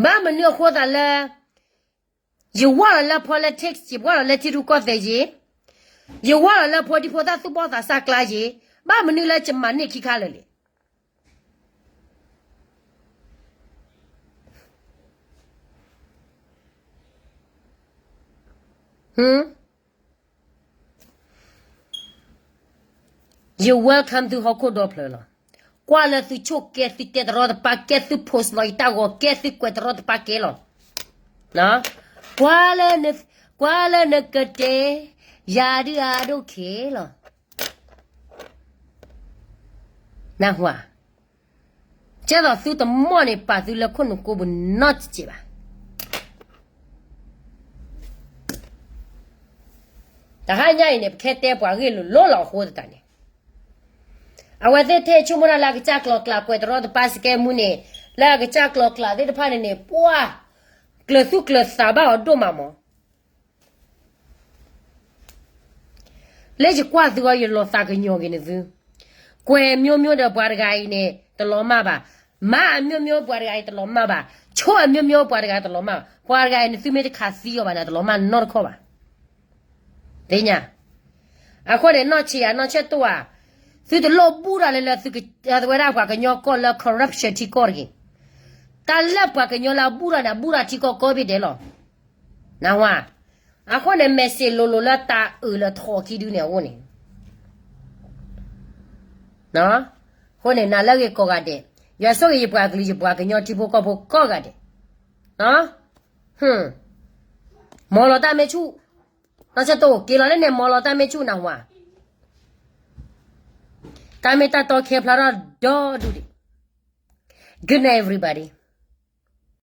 ဘၣ်မနုၤအဃိသးလၢ ယဝၢ်လီၤလၢ politics, ယဝၢ်လီၤလၢထံရူၢ်ကီၢ်သဲးယ့ၣ်, ယဝၢ်လီၤလၢဖိဒံဖိသၣ်သူၣ်ဘီၣ်သးစၢ်ကျါယ့ၣ်, ဘၣ်မနုၤလၢယမၤန့ၢ်ခံခါလၢာ်လဲၣ်. ယ welcome သုဟီၣ်ခိၣ်ဒီဖျၢၣ်လီၤ. ကွၢ်လၢသုဆိၣ်ကဲ သုတဲတရီတပါကဲ သု post လီၤယတၢ်ဂီၤကဲ သုကွဲးတရီတပါကဲလီၤ. ကွၢ်လၢ, ကွၢ်လၢနကတဲ, ယၤဒုးအဒိၣ်ခ့လီၤ. နၢ်ဟူဧါ. ကဲသိးသုတမီၢ်န့ၣ် ပာ်သုလၢခိၣ်နူာ်ကိပူၤနီတစဲးဘၣ်. တဟါညါအံၤန့ၣ် ပခဲတဲပှၤဂ့ၢ်လိာ်လိာ်လီၤအဃိသတးန့ၣ်, အဝဲသ့ၣ်ထဲဆိကမိၣ်တၢ်လၢအကစၢ်ကျီၤကျး ကွဲးတရီတပါစကဲမူန့ၣ်, လၢအကစၢ်ကျီၤကျးသ့ၣ်တဖၣ်န့ၣ်န့ၣ် ပှၤကျၢၤသူၣ်ကျၢၤသးဘၣ်အီၤဒိၣ်မးမး. လၢယကွၢ်သုအီၤ ယလီၤသးကညီၤက့ၤန့ၣ်သု, ကွဲးအမျိုးမျိုးဒီးပှၤတဂၤအံၤန့ၣ် တလီၤမၢ်ဘၣ်, မၤအမျိုးမျိုး ပှၤတဂၤအံၤတလီၤမၢ်ဘၣ်, ဆိၣ်အမျိုးမျိုး ပှၤတဂၤတလီၤမၢ်, ပှၤတဂၤအံၤန့ၣ် သုမ့ၢ်တခးသံအီၤဘၣ်န့ၣ် တလီၤမၢ်နီတခီၣ်ဘၣ်. သ့ၣ်ညါ, အဃိန့ၣ် နီၢ်ဆံးဧါ နီၢ်ဆၢတိၢ်ဧါ, သုတလိၣ်ဘူၣ်တၢ်လၢလၢသုကဝဲဒၣ်ပှၤကညီကီၢ်လၢ corruption ထံကီၢ်တဂ့ၤ. တၢ်လၢပှၤကညီလၢအဘူၣ်တၢ်န့ၣ် အဘူၣ်တၢ်ထံကီၢ်ကိးဘ့ၣ်ဒဲးလီၤ. နၢ်ဟူဧါ. အဃိန့ၣ် message လိၤလိၤလၢတၢ်အုးလၢထီၣ်ခံဒုန့ၣ်အအိၣ်န့ၣ်, အဃိန့ၣ် နၤလၢအဂ့ၤကိးဂၤဒဲး, ယွၤဆိၣ်ဂ့ၤယပှၤကလုာ် ယပှၤကညီထံဖိကီၢ်ဖိကိးဂၤဒဲး, မ်လီၤတၢ်မ့ၢ်ဆူၣ်, နီၢ်ဆၢတိၢ် က့ၤလီၤလၢန့ၣ် မ်လီၤတၢ်မ့ၢ်ဆူၣ် နၢ်ဟူဧါ. တၢ်မ့ၢ်တၢ်တီခဲဖျါထီၣ်ဒီဒူၣ်ဒံး. Good night everybody.